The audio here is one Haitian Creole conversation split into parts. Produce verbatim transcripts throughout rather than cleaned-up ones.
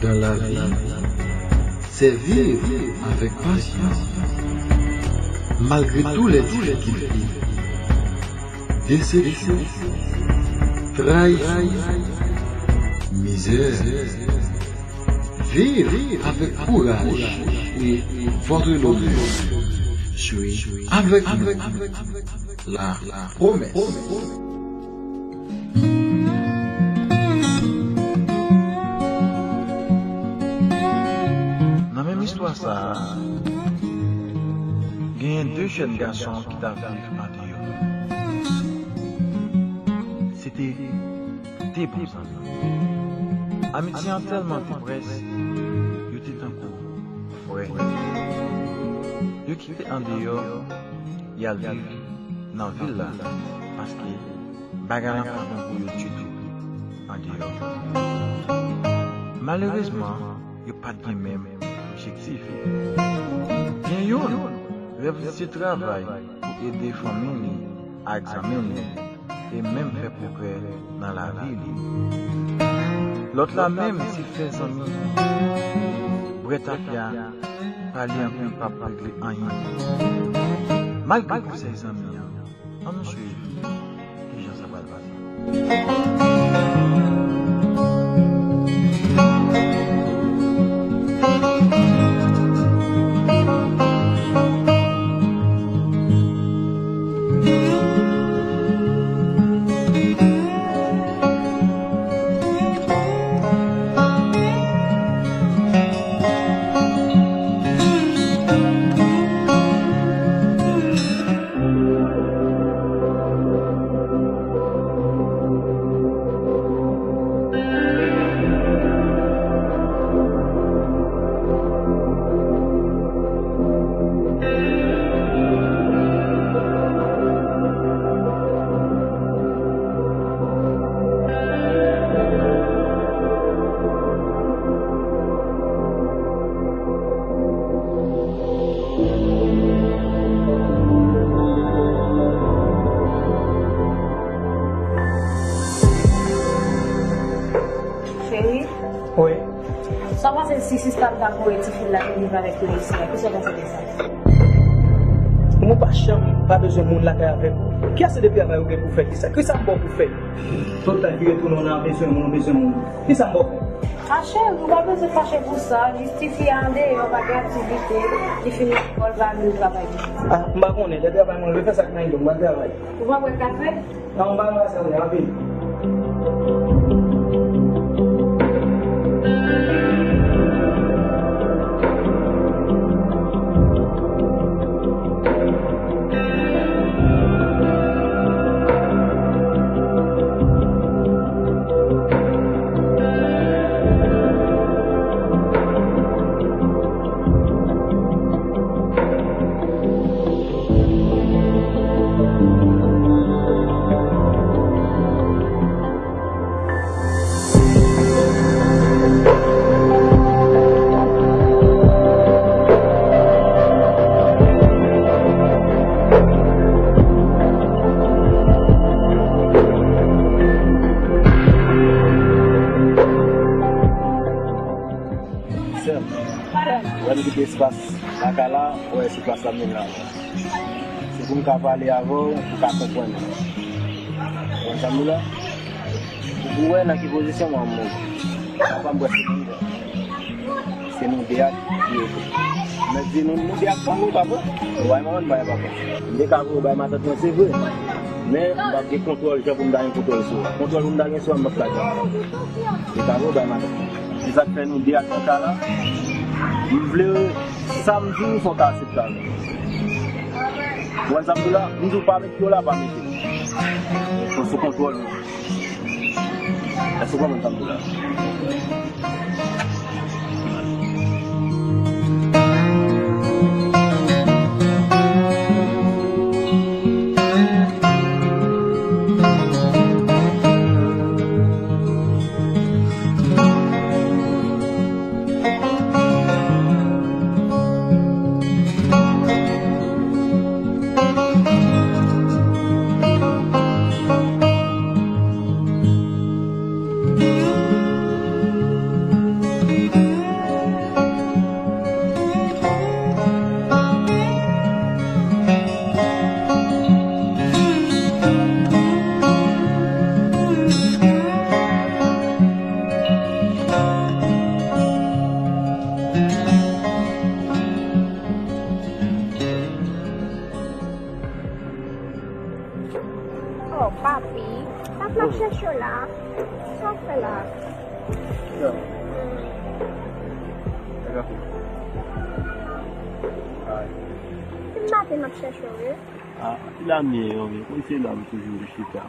Dans la vie, c'est vivre avec patience, malgré tous les difficultés, déceptions, trahisons, misère. Vivre avec courage et votre honneur. Suis avec nous. La promesse. Nan menm istwa sa a, genyen de jèn gason ki t ap viv andeyò. Se te de bon zanmi. Amitye an tèlman te près, yo te tankou frè. Yo kite andeyò, y al viv nan vil la, paske bagay la pa bon pou yo ditou andeyò. Malerezman, yo pa t gen menm objektif. Gen youn, rèv li se travay pou ede fanmi li ak zanmi li, e menm fè pwogrè nan lavi li. Lòt la menm se fè zanmi. Bwè tafya, pale anpil p ap regle anyen. Malgre konsèy zanmi an, ann nou swiv kijan sa pral pase. Cheri, wi. Sa w panse si sista m ta voye tifi la vin viv avèk nou isi a? Kisa w panse de sa? Mwen pa janm pa bezwen moun lakay avèk ou. Kiyès se de travay ou gen pou fè? Kisa, kisa m ba w pou fè? Tout tan ki retounen w nan bezwen moun, bezwen moun. Kisa m ba w fè? A cheri, ou pa bezwen fache pou sa. Jis tifi a andeyò, pa gen aktivite. Li fini lekòl, va vin travay. A, m pa konnen. Lè travay mwen rive, fè sa k nan men w, m pral travay. Ou pa kwè k ap fèt? Nan, m pa nan sa, anpil. Sè m, lè m kite espas lakay la, ou wè se plas la m vin la. Se pou m ka pale avè w, pou w ka konprann mwen. Konprann sa m di w la? Ou wè nan ki pozisyon mwen m mouri. Papa m bwè se moun vre. Se nou de a ki ede. Mwen di nou, nou de a k fanmi, papa. Ou bay manman, m bay papa. M te ka voye w bay matant mwen, se vre. Men, m p ap gen kontwòl jan pou m ta gen kontwòl sou ou. Kontwòl pou m ta gen sou ou, m p ap ka gen. M te ka voye w bay matant mwen. Se sa k fè nou de a k nan ka la. M vle sa m di w, fò w ka aksepte avè m. Ou wè sa m di w la? M di w pa met pye w la, pa mete. Fò sou kontwòl nou. Èske w konprann sa m di w la? Depi maten m ap chèche w, wi. Ah, ki la m ye, yo, men, pou se la m toujou chita.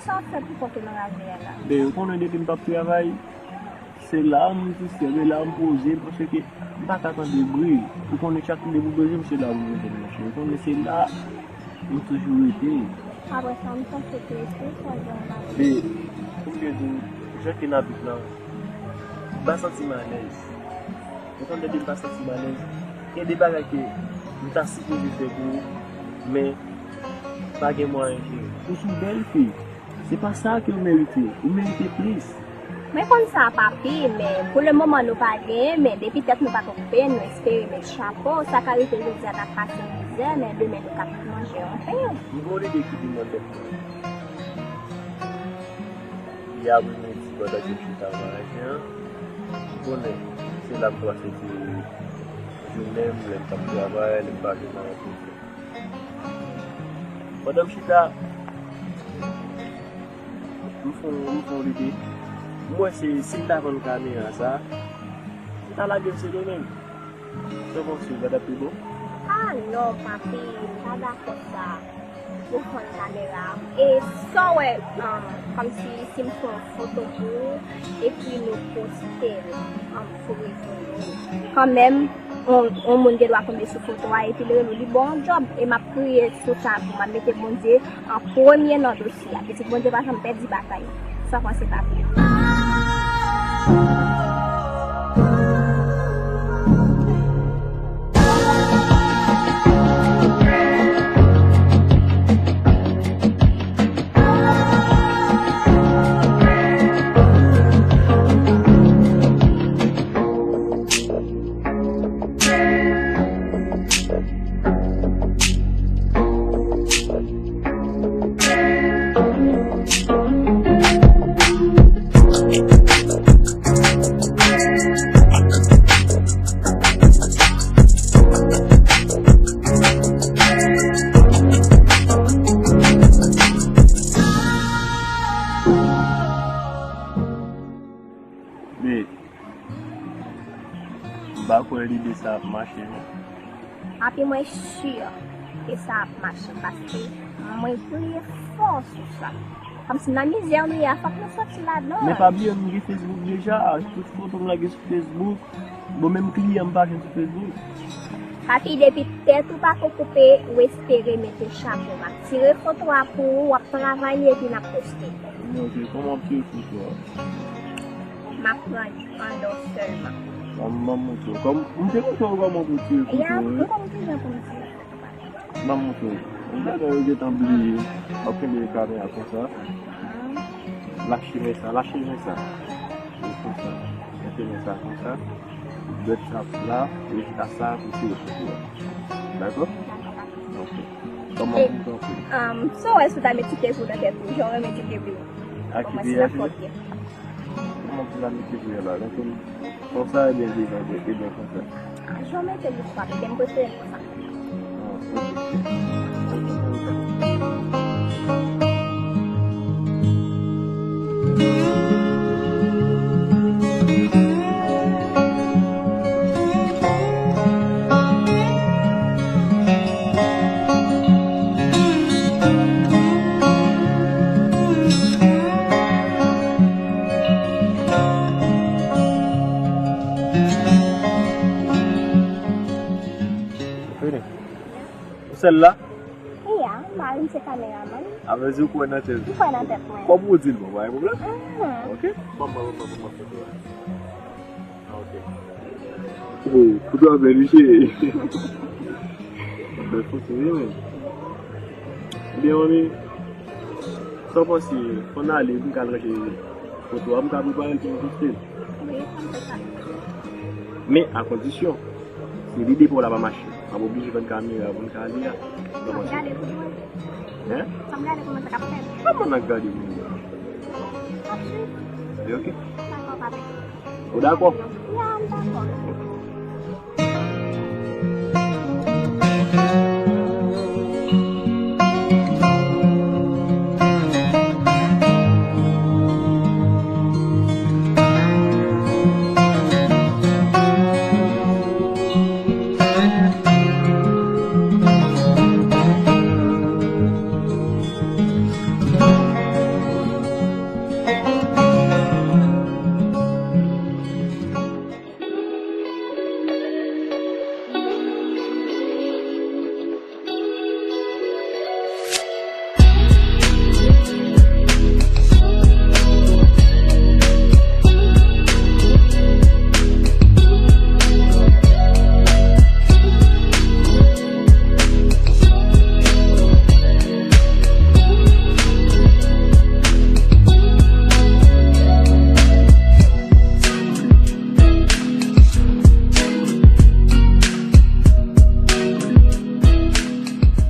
Sa w ap fè pou kont ou nan lavi a la? Ben, ou konnen depi m p ap travay, se la m sou sèl, se la m poze, paske m pa ka tande bri. Ou konnen chak lè pou bezwen m, se la pou bezwen m, monchè. Ou konnen se la m toujou rete. Apre sa, m panse ke se sa jan bagay. Men, pou m te di w, jan ke n abit lan, m pa santi m alèz. Ou konn depi m pa santi m alèz, gen de bagay ke m ta sipoze fè pou ou, men pa gen mwayen, cheri. Ou se yon bèl fi. Se pa sa ke w merite. Ou merite plis. Mwen konn sa, papi, men pou le moman nou pa genyen, men depi tèt nou pa t okipe, nou espere met chapo. Sa ka rive jodi a n ap pase mizè, men demen nou ka manje yon pen. M gen yon lide ki vin nan tèt mwen. Yè apremidi, pandan ke m chita nan marajen an, ou konnen, se la m pase ti jounen m, lè m p ap travay, lè m pa jwenn anyen pou m fè. Pandan m chita, m fè, m fè yon lide. M wè se, si m ta vann kamera sa, m ta lage l Sendomeng. Sa w panse, sa t ap pi bon? Ah non, papi, m pa dakò sa. Ou vann kamera. E sa w wè, um, kòmsi si m fè yon foto pou ou, epi nou poste l, um, sou rezo yo. Kanmenm, yon, yon moun gen dwa tonbe sou foto a, epi l rele w, li ba w yon djòb. E m ap priye sou sa pou m ap mete Bondye an premye nan dosye a. Pitit Bondye pa janm pèdi batay. Sa w panse, papi? Men, m pa kwè lide sa ap mache, non. Papi, mwen si ke sa ap mache, paske mwen priye fò sou sa. Kòmsi nan mizè nou ye a, fòk nou soti ladan. Men pa bliye, m gen Facebook deja, tout foto m lage sou Facebook. Bon, menm kliyan m pa jwenn sou Facebook. Papi, depi tèt ou pa ko koupe, ou espere mete chapo. M ap tire foto a pou ou, w ap travay li epi n ap poste. Men, ok, kòman w ap tire foto a? M ap pran andan sèlman. Ban m, ban m montre w. Kòm, m te montre w kòman pou w tire foto, wi. Ban m montre w. Yon bagay yo gentan bliye. W ap kenbe kamera konsa. Lache men sa, lache men sa. E konsa. Mete men sa konsa. Dwèt sa la, e a sa pou tire foto a. Dakò? Ok. Kòman pou w kanpe? Um, so wè si w ta met ti kebri nan tèt ou, jan w renmen ti kebri. A ki peyi a, cheri? Kòman pou la mete pou yo la? Konsa, ebyen, devan, ebyen, konsa. Ah, jan w mete l, ou frape, men m prefere l konsa. Ah, ok. Fini. Ou sèl la? Iya, mari m se kameramann. Avèdi ou kwè nan tèt ou? M kwè nan tèt mwen. Kòman ou di l bon, pa gen pwoblèm? Mhm. Ok. Ban m, ban m, ban m foto a. Ah, ok. Oh, foto a bèl, wi, cheri. Bèl foto, wi, men. Ebyen, manmi, sa w panse, fò n ale, pou n ka al ranje foto a, m ka prepare l pou nou poste l. Men a kondisyon, si lide pa w la pa mache, m ap oblije vann kamera pou n ka ale a. Sa m gade pou mwen. Hein? Sa m gade kòman sa k ap fèt. Kòman n ap gade pou mwen? Ap swiv. Li oke? Dakò, papi. Ou dakò? Ya, m dakò.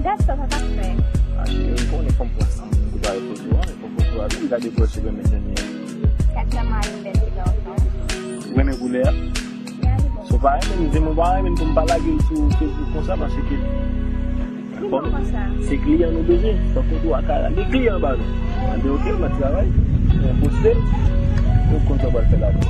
Gad sa sa t ap fè. A cheri, ou konnen fò m pran san m pou bay foto a, e fò foto a vin gade bò se renmen tande. Gad kòman li bèl, li bèl, non? Ou renmen koulè a? Ya, li bèl. Si w pa renmen l, di m ou pa renmen l pou m pa lage l sou Facebook konsa, paske Li bon konsa. Se kliyan nou bezwen. Fòk nou tou a ka gen kliyan ba nou. Anben, oke, m ap travay. Mwen poste. Nou konn sa w pral fè ladan.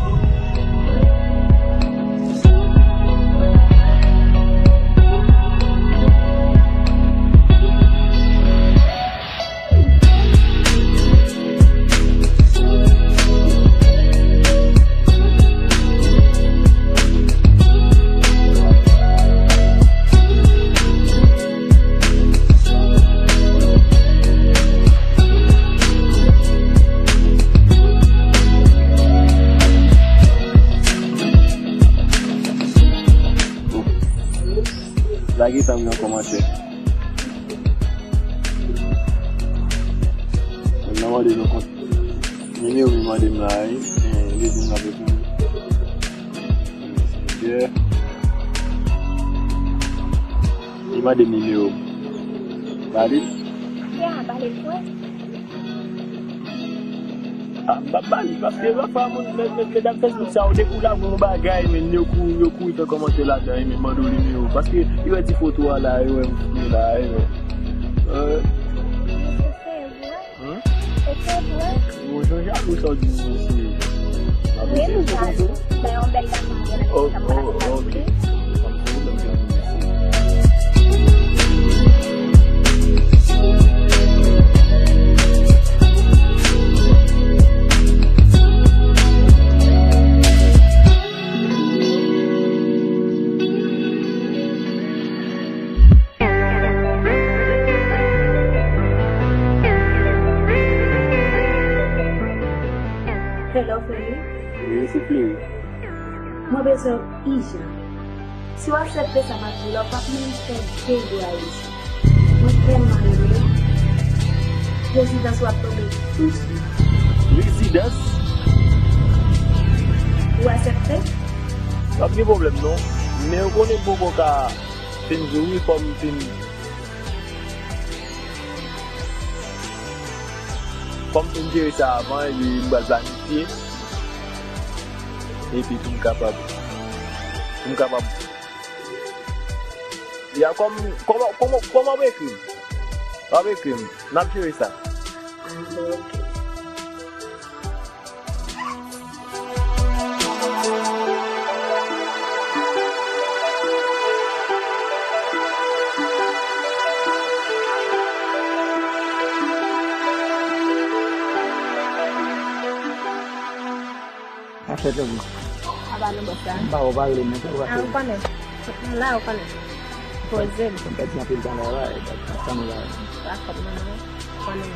Lage sa m nan kòmantè. Mwen nan mande nou kont. Nimewo li mande m la, wi. Eh, li di m la pou Messenger. Li mande m nimewo m. Ba li. Ya, ba li pou. Ah, m p ap ba li, paske pafwa moun, mè-, mè-, medam Facebook sa yo, depi w lage yon bagay, men yo kou-, yo kouri fè kòmantè ladan, men mande w nimewo. Paske yo wè ti foto a la, yo wè m la, yo wè. Euh. Hmm? Ou jalou sa w di m, mesye. Wi, m jalou. Bay yon bèl dam nan gen nan. Oh, oh, ok. Pa gen pwoblèm, jalou, mesye. Hello, Fleuri. Wi, se Fleuri. Mwen bezwen w ijan. Si w aksepte sa m ap di w la, w p ap menm fè de gwo Ayiti. Mwen tèlman renmen w. Rezidans ou ap tonbe touswit. Rezidans? Ou aksepte? Pa gen pwoblèm non. Men ou konnen m poko ka fin di w wi, fò m fin, fò m fin jere sa avan, epi m pral planifye. Epi pou m kapab, pou m kapab. Ya, kòm, kòman, kòman, kòman w ekri m? W ap ekri m. N ap jere sa. Sa fèt, Lovi? Aba nou bòs la. M pa wè w pale, men sa w ap fè? A, ou konnen. Tout moun la, ou konnen. Poze m. Fò m pèdi anpil tan la, la, e, ap tann ou la. Pa fòt mwen, non. Ou konnen.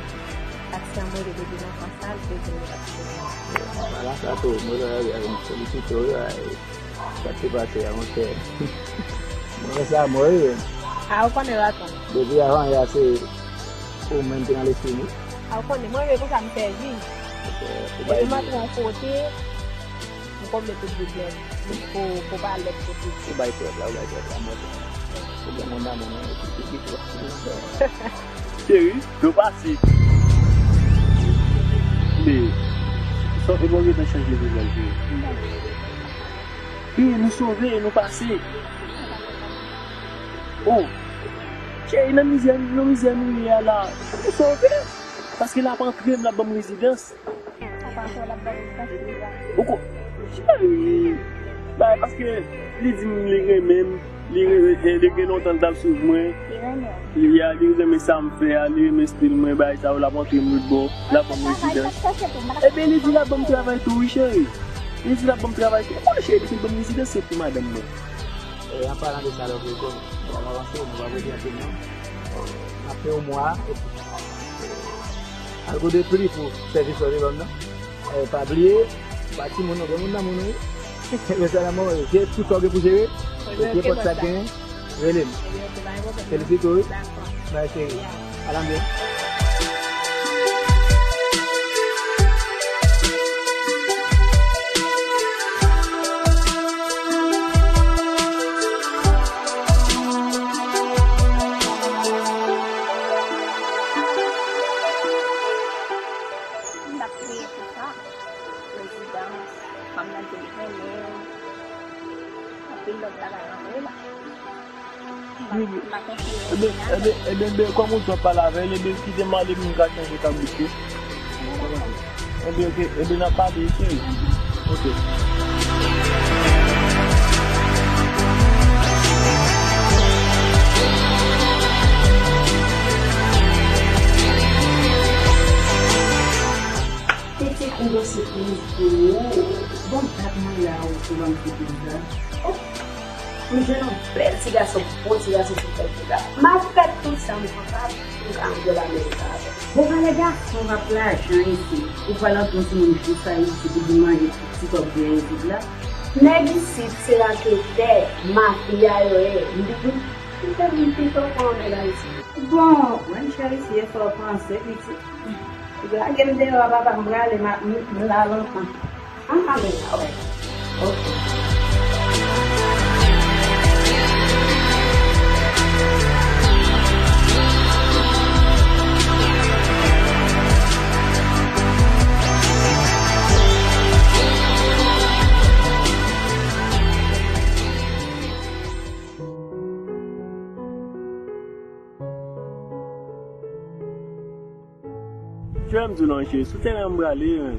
Aksyon mwen, depi nan fwa sa, l te vin, l ap fini. Ala sa tou, mwen la, la, la, felisite w, la, e, sa k te pase a, monchè. Mwen wè sa, mwen, wi. A, ou konnen, Raton. Depi avan yè, se ou menm ki nan lespri m, wi. A, ou konnen, mwen, wi, konsa m sèvi. Depi m antre yon kote, Konbyen tout bib yo? Pou, pou pa lèt pou tout. Ou bay prèv la, ou bay prèv la, mwen. Ou gen moun nan moun, non, epi, epi, epi. Cheri, do pase. Men, sa, e bon, gentan chanje vizaj, cheri. Wi, nou sove, nou pase. Oh, cheri, nan mizè, nan mizè nou ye a la, nou sove. Paske l ap antre m, l ap ban m rezidans. Ou ko-, cheri, bay, paske li di m li renmen m, li re-, li gen lontan l t ap swiv mwen. Li renmen w. Li, ya, li renmen sa m fè a, li renmen estil mwen, bay sa yo, l ap antre m lòt bò, l ap ban m rezidans. Ebyen, li di l ap ban m travay tou, wi, cheri. Li di l ap ban m travay tou. Ou konnen, cheri, depi l ban m rezidans, se pou madanm mwen. E, an palan de sa, lè w vle konnen, nou ap avanse, nou pa rete anpil, non. N ap fè yon mwa, epi, e, al gode pri pou sèvis lòt lòn nan. E, pa bliye, pa timoun nan, gen moun nan moun, wi. Men sèlman, e, jere tout sa w gen pou jere, epi nenpòt sa k genyen, rele m. Felisite w, wi. Bay, cheri. Alanbyen. M t ap priye pou sa. Prezidans, fanm nan te renmen. Anpil lòt bagay antre la. Wi, wi. Ebyen, ebyen, ebyen, ben, kòm ou t ap pale avè l, ebyen, kite m ale, m ka chanje kabrit tou. Ebyen, oke, ebyen, n ap pale, cheri. Oke. Pitit, m gen sipriz pou ou. Bon, dat mwen la, ou te ban m sipriz la. Oh. M jwenn yon bèl ti gason, bon ti gason sou fèy la. M ap fè tout sa m kapab pou m ka antre nan meri sa avè l. Bon, valè gason w ap lajan isit. Ou pral antre yon timoun jis a isit, ou di manje ti kòb byen isit la. Nèg isit se raketè, mafya yo ye. M di, m te vin pito pran nèg Ayiti. Bon, mwen cheri, si e sa w panse, pitit. Lage m deyò a, papa, m prale, m a, m, m la lontan. Ah, men, ah, wè. Ok. Cheri, m di w non, cheri, sou tèren an m prale, men.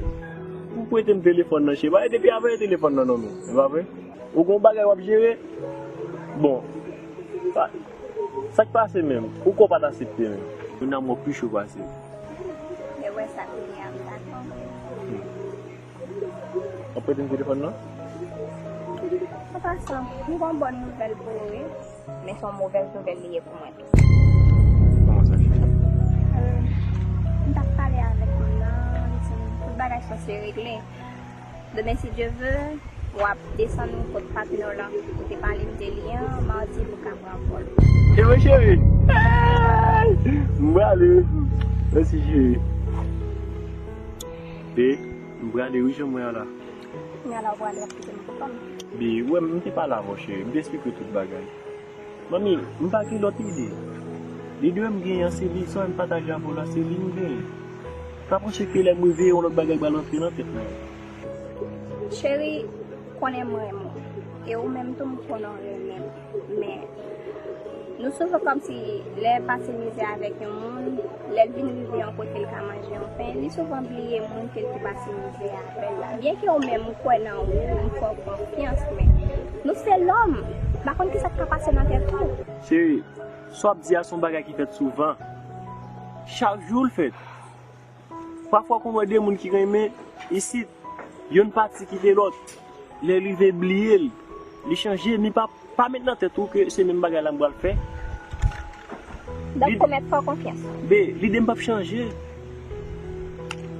Ou prete m telefòn nan, cheri. Paske depi avè telefòn nan, non, men. E pa vre? Ou gon bagay w ap jere? Bon. Sa, sa k pase menm? Ou kwè w pa t aksepte menm? Yon lanmò pi cho pase. E wè sa kounye a, m dakò. Hmm. W ap prete m telefòn nan? An pasan, m gon bòn nouvèl pou ou, wi. Men se yon movèz nouvèl li ye pou mwen tou. Kòman sa, cheri? Euh, m t ap pale avèk moun nan, li di m tout bagay sanse regle. Demen, si Dye ve, w ap desann ou kot patnè w lan ou te pale m de li an, madi pou w ka pran vòl. E mwen, cheri! Hey! M prale. Mèsi, cheri. Be, m prale wi, jan mwen an la. Kounye a la, w prale, w ap kite m pou kò m. Bi, ou wè, m te pale avè w, cheri. M te eksplike w tout bagay. Manmi, m pa gen lòt ide. Lide m genyen an, se li, sa m pataje avè w la, se li m genyen. Pa panse ke lè m reveye, yon lòt bagay pral rantre nan tèt mwen. Cheri, konnen m renmen w. E ou menm tou, m konnen w renmen m. Men, nou souvan kòmsi lè l pase mizè avèk yon moun, lè l vin rive yon kote l ka manje yon pen, li souvan bliye moun ke l te pase mizè avè l la. Byenke ou menm ou kwè nan ou, m fè w konfyans, men nou se lòm, m pa konn kisa k ka pase nan tèt ou. Cheri, sa w ap di a se yon bagay ki fèt souvan. Chak jou l fèt. Pafwa w konn wè de moun ki renmen, isit, yonn pati kite lòt. Lè l rive bliye l, li chanje, men pa, pa met nan tèt ou ke se menm bagay la m pral fè. Donk, pwomèt fè w konfyans. Be, lide m p ap chanje.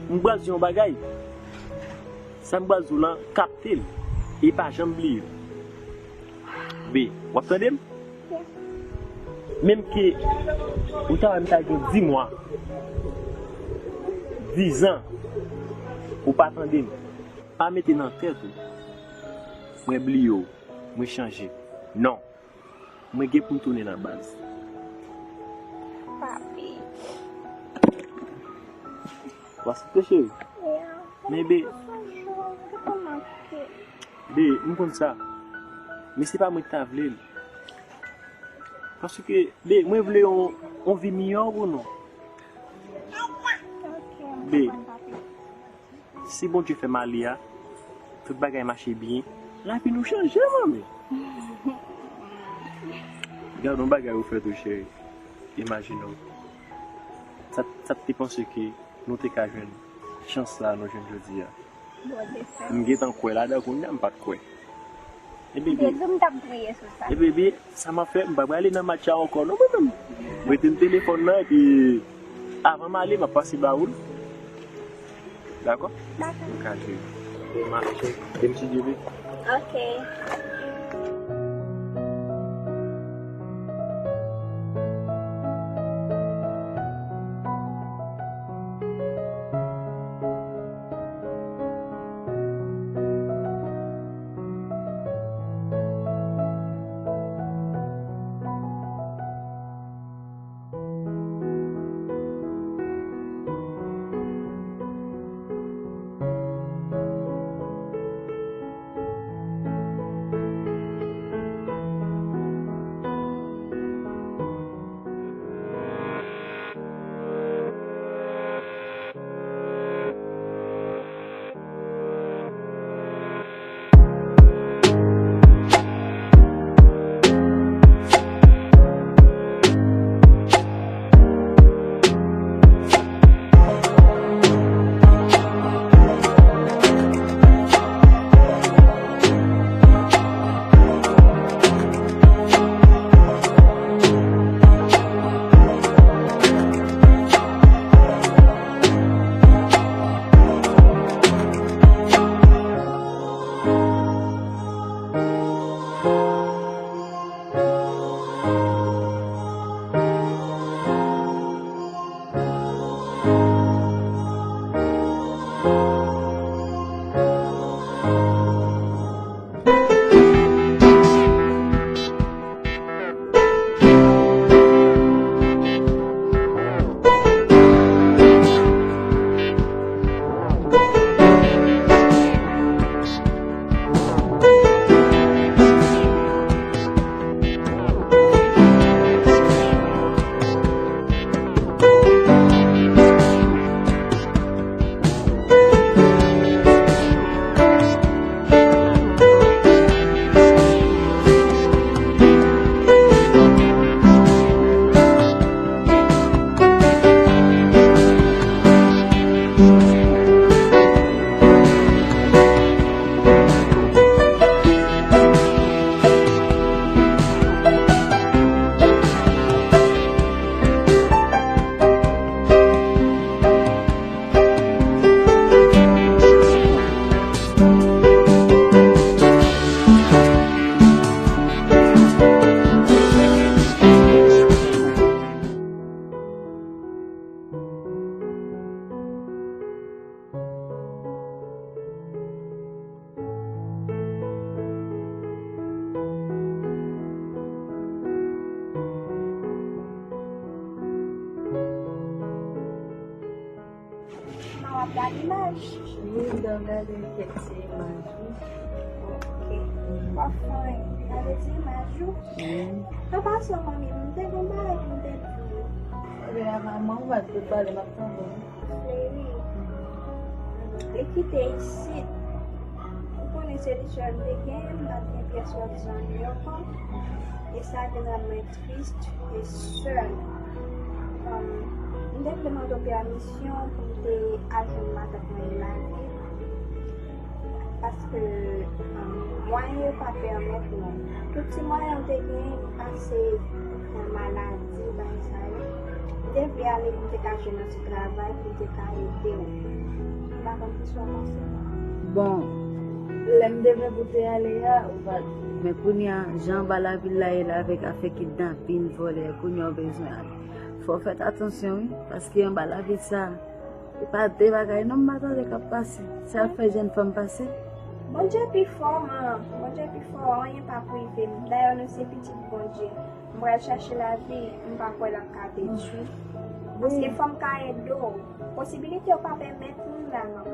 M pral di yon bagay. Sa m pral di w lan, kapte l. E pa janm bliye l. Be, w ap tande m? Menm ke ou ta wè m ta gen dis mwa, dis an, ou pa tande m. Pa mete nan tèt ou. Mwen bliye w. Mwen chanje. Non. Mwen gen pou m tounen nan baz. Papi. W ap soufri, cheri? Yeah. Men, be, be, m konn sa. Men se pa mwen ki ta vle l. Paske, be, mwen vle yon, yon vi miyò pou nou. Ok, m konprann, papi. Be, si Bondye fè m ale a, tout bagay mache byen, lavi nou chanje, manmi. Gade yon bagay ou fè tou, cheri. Imajine w. Sa, sa t te panse ke nou te ka jwenn chans sa a nou jwenn jodi a? Bondye fè. M gentan kwè ladan kounye a, m pa t kwè. E bebe, Jezi, m t ap priye sou sa. E bebe, sa m ap fè, m pa prale nan match la ankò non, mwen menm. Rete nan telefòn nan, epi avan m ale, m ap pase ba ou l. Dakò? Dakò. Ok, cheri. Bon, m ap cheri. Dem si Dye vle. Ok. Kòman w ap gade imaj? Wi, m t ap gade kèk ti imaj, wi. Ok. W ap fè gade ti imaj ou? Wi. An pasan, manmi, m te gen bagay pou m te di w. Ebyen, manman, ou pa t vle pale, m ap tande w. Fleuri, li kite isit. Ou konnen se li sèl m te gen, m pa t gen pyès lòt zanmi ankò. E sa te rann mwen tris e sèl. Em, m te vle mande w pèmisyon pou m te al jwenn matant mwen Elavi. Paske, um, mwayen yo pa pèmèt nou. Tout ti mwayen m te genyen, li pase nan maladi, bagay sa yo. M te vle ale pou m te ka jwenn yon ti travay, pou m te ka ede w. M pa konn kisa w panse. Bon, lè m te vle pou te ale a, ou pa t. Men kounye a, jan anba lavil la ye la avèk afè kidnapin, vòlè, kounye a w bezwen ale. Fò w fè atansyon, wi, paske anba lavil sa, e pa de bagay non m pa tande k ap pase. Se afè jèn fanm pase. Bondye pi fò, man. Bondye pi fò, anyen p ap rive m. Dayè, nou se pitit Bondye. M pral chache lavi, m pa kwè l ap ka detwi. Paske fò m ka ede w. Posibilite yo pa pèmèt moun la, non.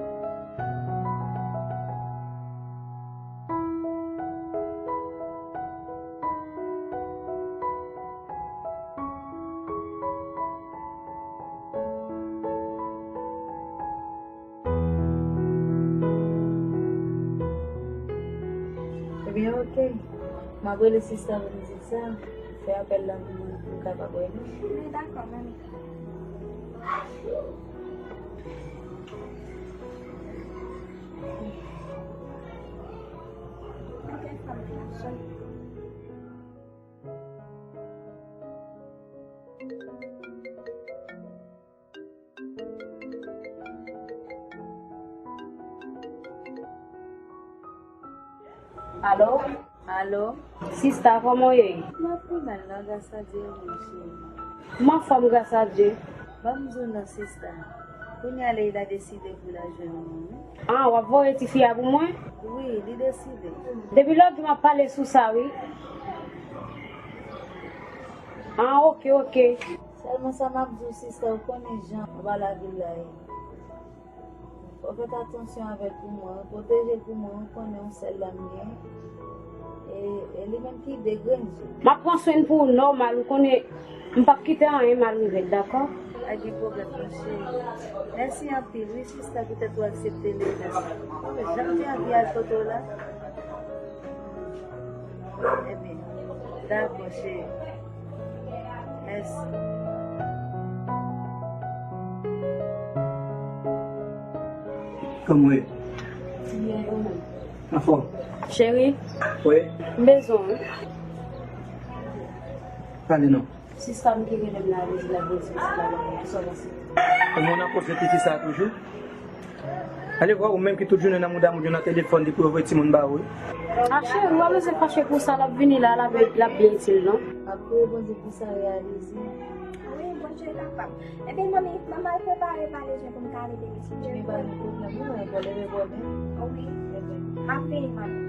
Ebyen, oke. M ap rele sista pou m di l sa. Fè apèl la pou mwen, pou m kapab wè li. Wi, dakò, manmi. Oke, fanm, m ap sonn. Alo? Alo? Sista, kòman w ye? M ap pi mal non, gras a Dye, wi, cheri. M anfòm, gras a Dye. Ban m di w non, sista. Kounye a Leila deside pou l al jwenn yon moun, wi. Ah, w ap voye tifi a pou mwen? Wi, li deside. Depi lòt jou m ap pale sou sa, wi. Ah, oke, oke. Sèlman sa m ap di w, sista, ou konnen jan anba lavil la ye. Fò w fè atansyon avè l pou mwen, pwoteje l pou mwen, ou konnen yon sèl la m gen. E, e li menm ki de grenn je. M ap pran swen pou ou nòmal, ou konnen m p ap kite anyen mal rive l, dakò? Pa gen pwoblèm, non, cheri. Mèsi anpil, wi, sista, poutèt ou aksepte Leila. Jan m te anvi al kote w la. Ebyen, dakò, cheri. Mèsi. Kòman w ye? Byen, ou menm? Anfòm? Cheri? Wi? M bezwen w. Pale non. Sista m ki rele m la, li di l ap vin sou sila la, sa w panse? Kòman w nan koze pitit sa toujou? Ale vwa, ou menm ki tout jounen nan mouda moun yo nan telefòn depi yo voye timoun ba ou, wi. A cheri, ou pa bezwen fache pou sa, l ap vini la, l ap, l ap byen itil, non? Ap priye Bondye pou sa reyalize. Wi, Bondye kapab. Ebyen, manmi, m al prepare valiz mwen pou m ka leve mesye. Ebyen, pa gen pwoblèm, wi, mwen, pou leve bò men. Wi. Ebyen. M ap vini, manmi.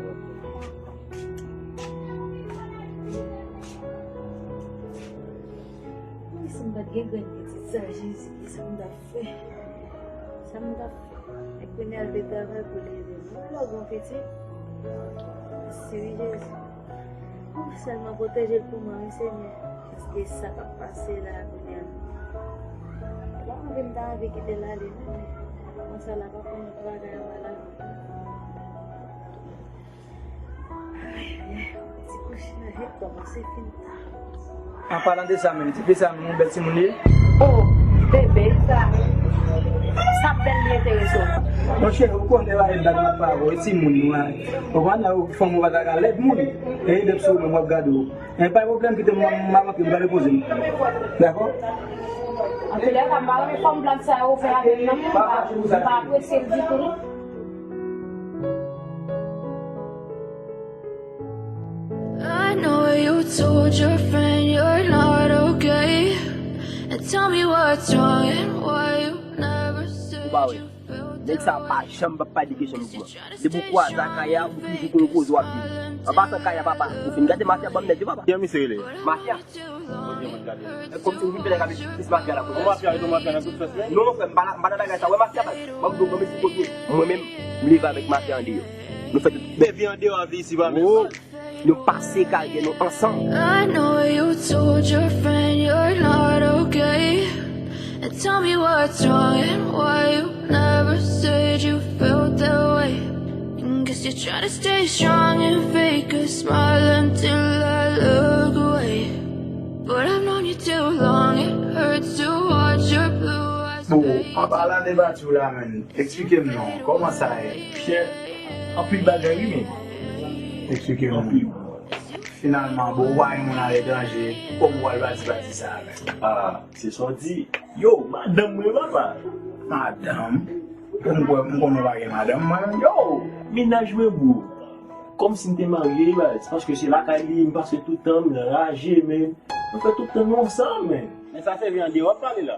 Wi, si m pa t gen grenn pitit sa, Jezi, kisa m t ap fè? Sa m t ap fè? E kounye a l te travay pou leve m. Mwen lòk yon pitit. Mèsi wi Jezi. Ou sèlman pwoteje l pou mwen wi Senyè. Paske sa k ap pase la kounye a. Mwen anvi m ta anvi kite l ale non, men konsa l ap aprann yon bagay anba lavi. An palan de sa menm, tifi sa menm, yon bèl timoun li ye? Oh, bebe. Sa bèl li enterese w. Monchè, ou konnen la, e bag m ap pale, e timoun nou a. Ou konnen, ou fanm ou pa ta ka lèd moun. E lèd sou ou menm w ap gade w. E pa gen pwoblèm, kite m, m ap antre, m prale poze m. Dakò? Antoulèka, m pa renmen fòm blag sa yo fè avè m nan. M pa, m pa apresye l ditou non. I know you told your friend you're not okay. And tell me what's wrong and why you never said you felt that way. Nèg sa pa janm p ap pale de kesyon mouvman. Depi w kwaze ak Kaya, ou toujou konn koze w ap di. An pasan, Kaya, papa, ou fin gade mafya, ban m nèg yo, papa. Kijan misye rele? Mafya. Kòmsi ou vin fè nèg ap plis mafya la kote. Mafya, ou mafya nan tout sens, men. Non, frè m, m pa nan, m pa nan bagay sa. Wè mafya, ban m di w, ban m esplike w. Mwen menm, m leve avèk mafya andeyò. Nou fè tout. Leve andeyò avè isi, pa menm. Nou pase karyè nou ansanm. I know you told your friend you're not okay. And tell me what's wrong and why you never said you felt that way. And guess you're trying to stay strong and fake a smile until I look away. But I've known you too long, it hurts to watch your blue eyes fade. Bon, an palan de pati w la menm, eksplike m non, kòman sa ye? Chè, anpil bagay wi, men. Eksplike m. Anpil. Finalman, bon, ou pa gen moun aletranje, kòman w al pati pati sa a menm? Ah, se sa w di. Yo, madanm mwen, papa. Madanm? Ou m kwè, m konnen w pa gen madanm, mwen menm. Yo, mennaj mwen, bro. Kòmsi m te marye, baz, paske se lakay li, m pase tout tan, m raje, men. Nou fè tout tan nou ansanm, men. Men sa se vin andeyò w ap pale la.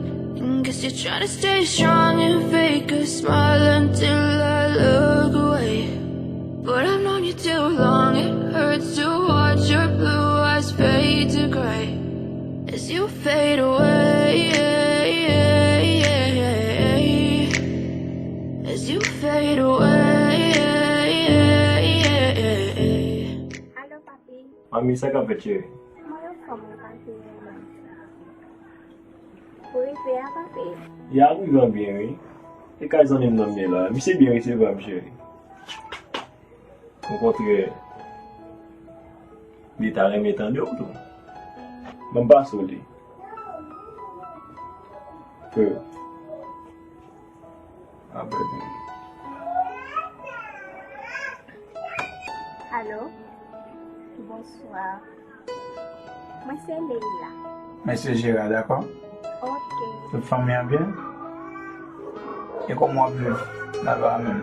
And guess you're trying to stay strong and fake a smile until I look away. But I've known you too long, it hurts to watch your blue eyes fade to gray as you fade away. As you fade away. Alo, papi. Manmi, sa k ap fèt, cheri? Mwen anfòm, wi, papi. Ou rive a, papi? Ya, m rive an byen, wi. E kay zanmi m nan m ye la. Misye byen resevwa m, cheri. Okontrè, li ta renmen tande w tou. Ban m pase w li. Ke. Apre. Alo? Bonswa. Mwen se Leila. Mwen se Jera, dakò? Ok. Tout fanmi an byen? E kòman w ap viv laba a menm?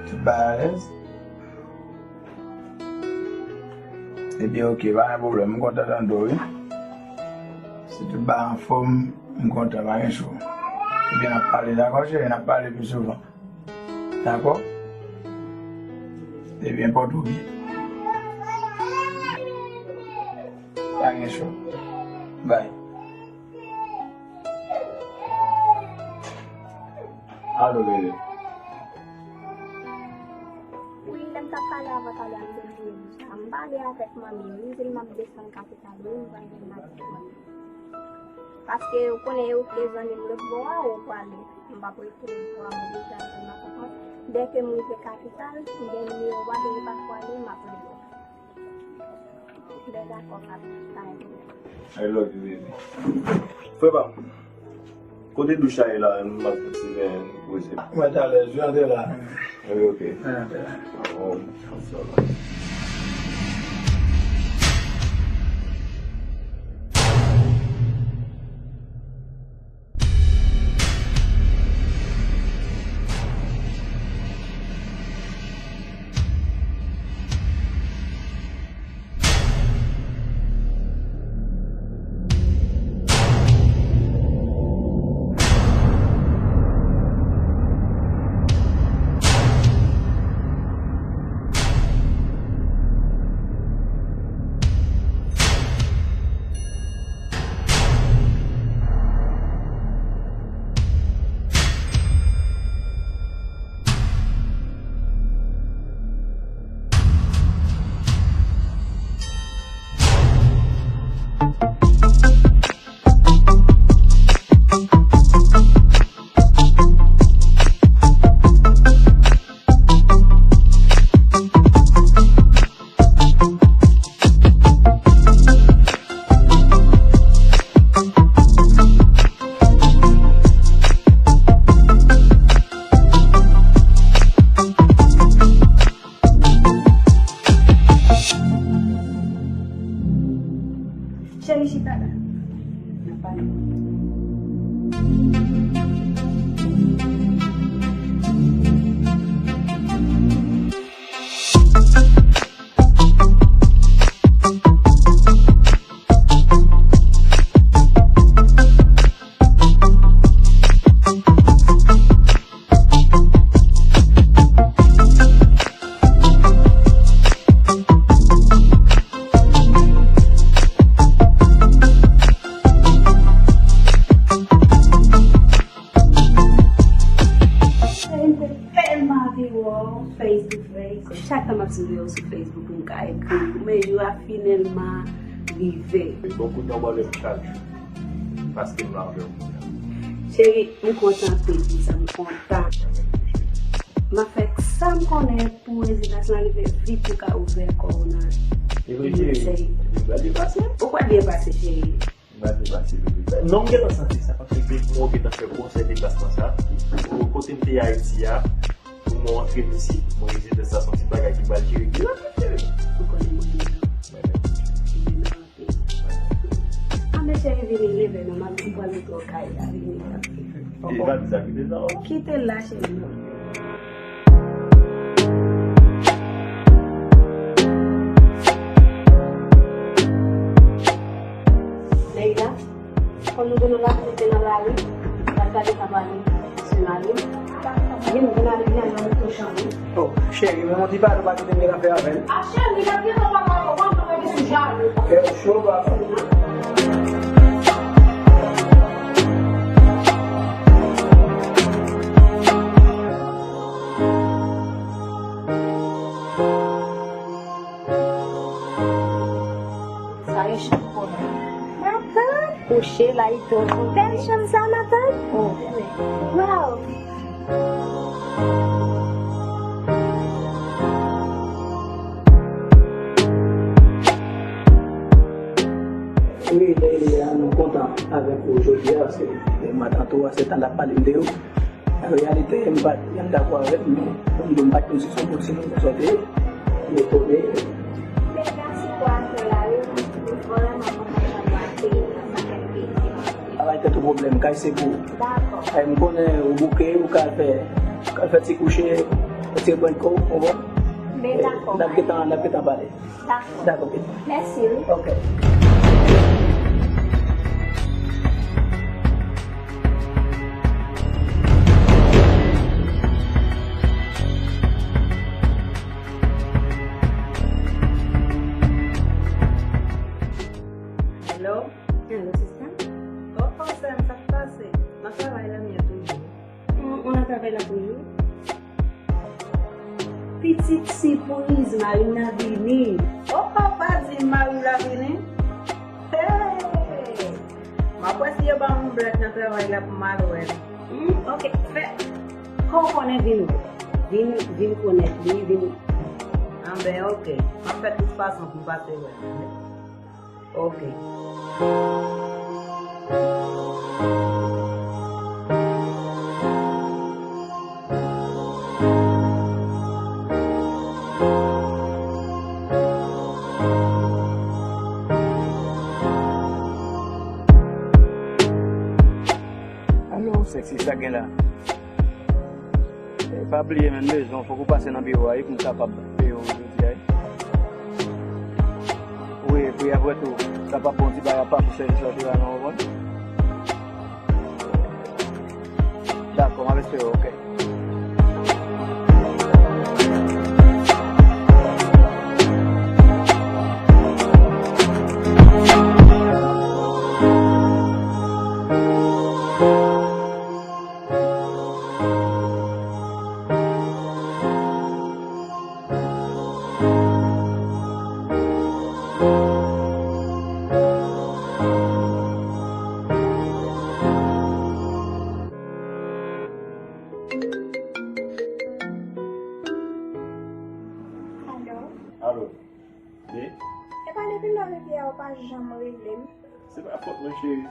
Tout bagay alèz? Ebyen, ok, pa gen pwoblèm. M kontan tande w, wi. Si tout bagay anfòm, m kontan, pa gen cho. Ebyen, n ap pale, dakò, cheri? N ap pale pi souvan. Dakò? Ebyen, pòte w byen. Pa gen cho. Bye. Alo, bebe. Wi, lè m t ap pale avè w talè a, m te di w sa. M pale avèk manmi m, m di l m ap desann kapital, wi, m pral vin avèk manmi m. Paske ou konnen ou te zanmi m lòt bò a, ou prale. M p ap rete lòt bò a, mwen deja di m ap pran. Dèke m rive kapital, m gen nimewo a, depi pa prale, m ap rele w. Bèl akò, papi. I love you, baby. Frè pa m, kote douch la ye la, m ap fè ti ven poze. Mwen talè, jodi a te la. Wi, ok. Mwen talè. Oh, Cheri, chita la. N ap pale. Cheri, m te tèlman anvi wè w face to face. Chak tan m ap swiv w sou Facebook pou m ka ekri w, men jou a finèlman rive. Bon, kounye a w pale m chak jou. Paske m la avè w kounye a. Cheri, m kontan anpil pou sa, m kontan. M ap fè sa m konnen pou rezidans lan rive vit pou ka ouvè kò w nan. E vre, cheri. M pral byen pase. Ou pral byen pase, cheri. M pral byen pase, bebe. Non, m gentan santi sa, paske depi mwen gentan fè gwosè deplasman sa, kote m te ye Ayiti a, pou mwen antre isit, mwen rezidans sa se yon ti bagay ki pral jere byen rapid, cheri. Ou konnen mwen renmen w. Mwen menm. Mwen renmen w anpil. Anben cheri, vini, leve non, m ap di pral mete w kay la, vini. E pa di sa, kite l la, ok? Kite l la, cheri. Leila, kòm nou te nan la, nou te nan lari, m pral gade sa pale sou mari m. Vin, vin ale, vin ale nan mikwo chanm wi. Oh, cheri, men yon ti pale, pa kite m gen afè avè l. A cheri, l ap gentan pale avè w, pa antre sou jalou. Kè w cho, pa. Sa e chanm pou nou. Matant! Kouche la, li twò kontan. Bèl chanm sa, matant! Oh. Wow! Wi, Leila, nou kontan avèk ou jodi a, paske matant ou a, se tan l ap pale m de ou. An reyalite, m pa t janm dakò avè l, men pou m di w, m pa t konn si se yon bòt, si se yon bòt, m etone. Men mèsi pou akèy la, wi, m vrèman kontan sa nou ap peye nan sa fè m plezi. Pa bay tèt ou pwoblèm, kay se pou ou. Dakò. E, m konnen ou bouke, ou ka al fè, ou ka al fè ti kouche, ti reprann kò w, ou konprann? Men dakò. N ap gentan, n ap gentan pale. Dakò. Dakò, ok. Mèsi, wi. Ok. Hello? Hello, sista. Oh, oh, sè m, sa k pase? Nan travay la m ye toujou. Ou, ou nan travay la? Pitit sipriz, mari m nan vini. O, papa di m mari w la vini. Hey! M ap wè si yo ban m yon blòk nan travay la pou m al wè l. Hmm, ok, fè. Kò w konnen vin wè. Vin, vin konèt li, vin. Anben, ok. M ap fè tout fason pou m pase wè l. Ok. Alo, sexy, sa gen la? Eh, pa bliye, men, bezwen, fòk ou pase nan biwo a, wi, pou m kapab peye w jodi a, wi. Wi, epi apre tou, sa p ap bon ti bagay apa pou sèvis la te la, non, ou konprann? Dakò, m ap espere w, ok. Alo? Alo? Wi? E pa depi lè w rete a, ou pa janm rele m. Se pa fòt mwen, cheri.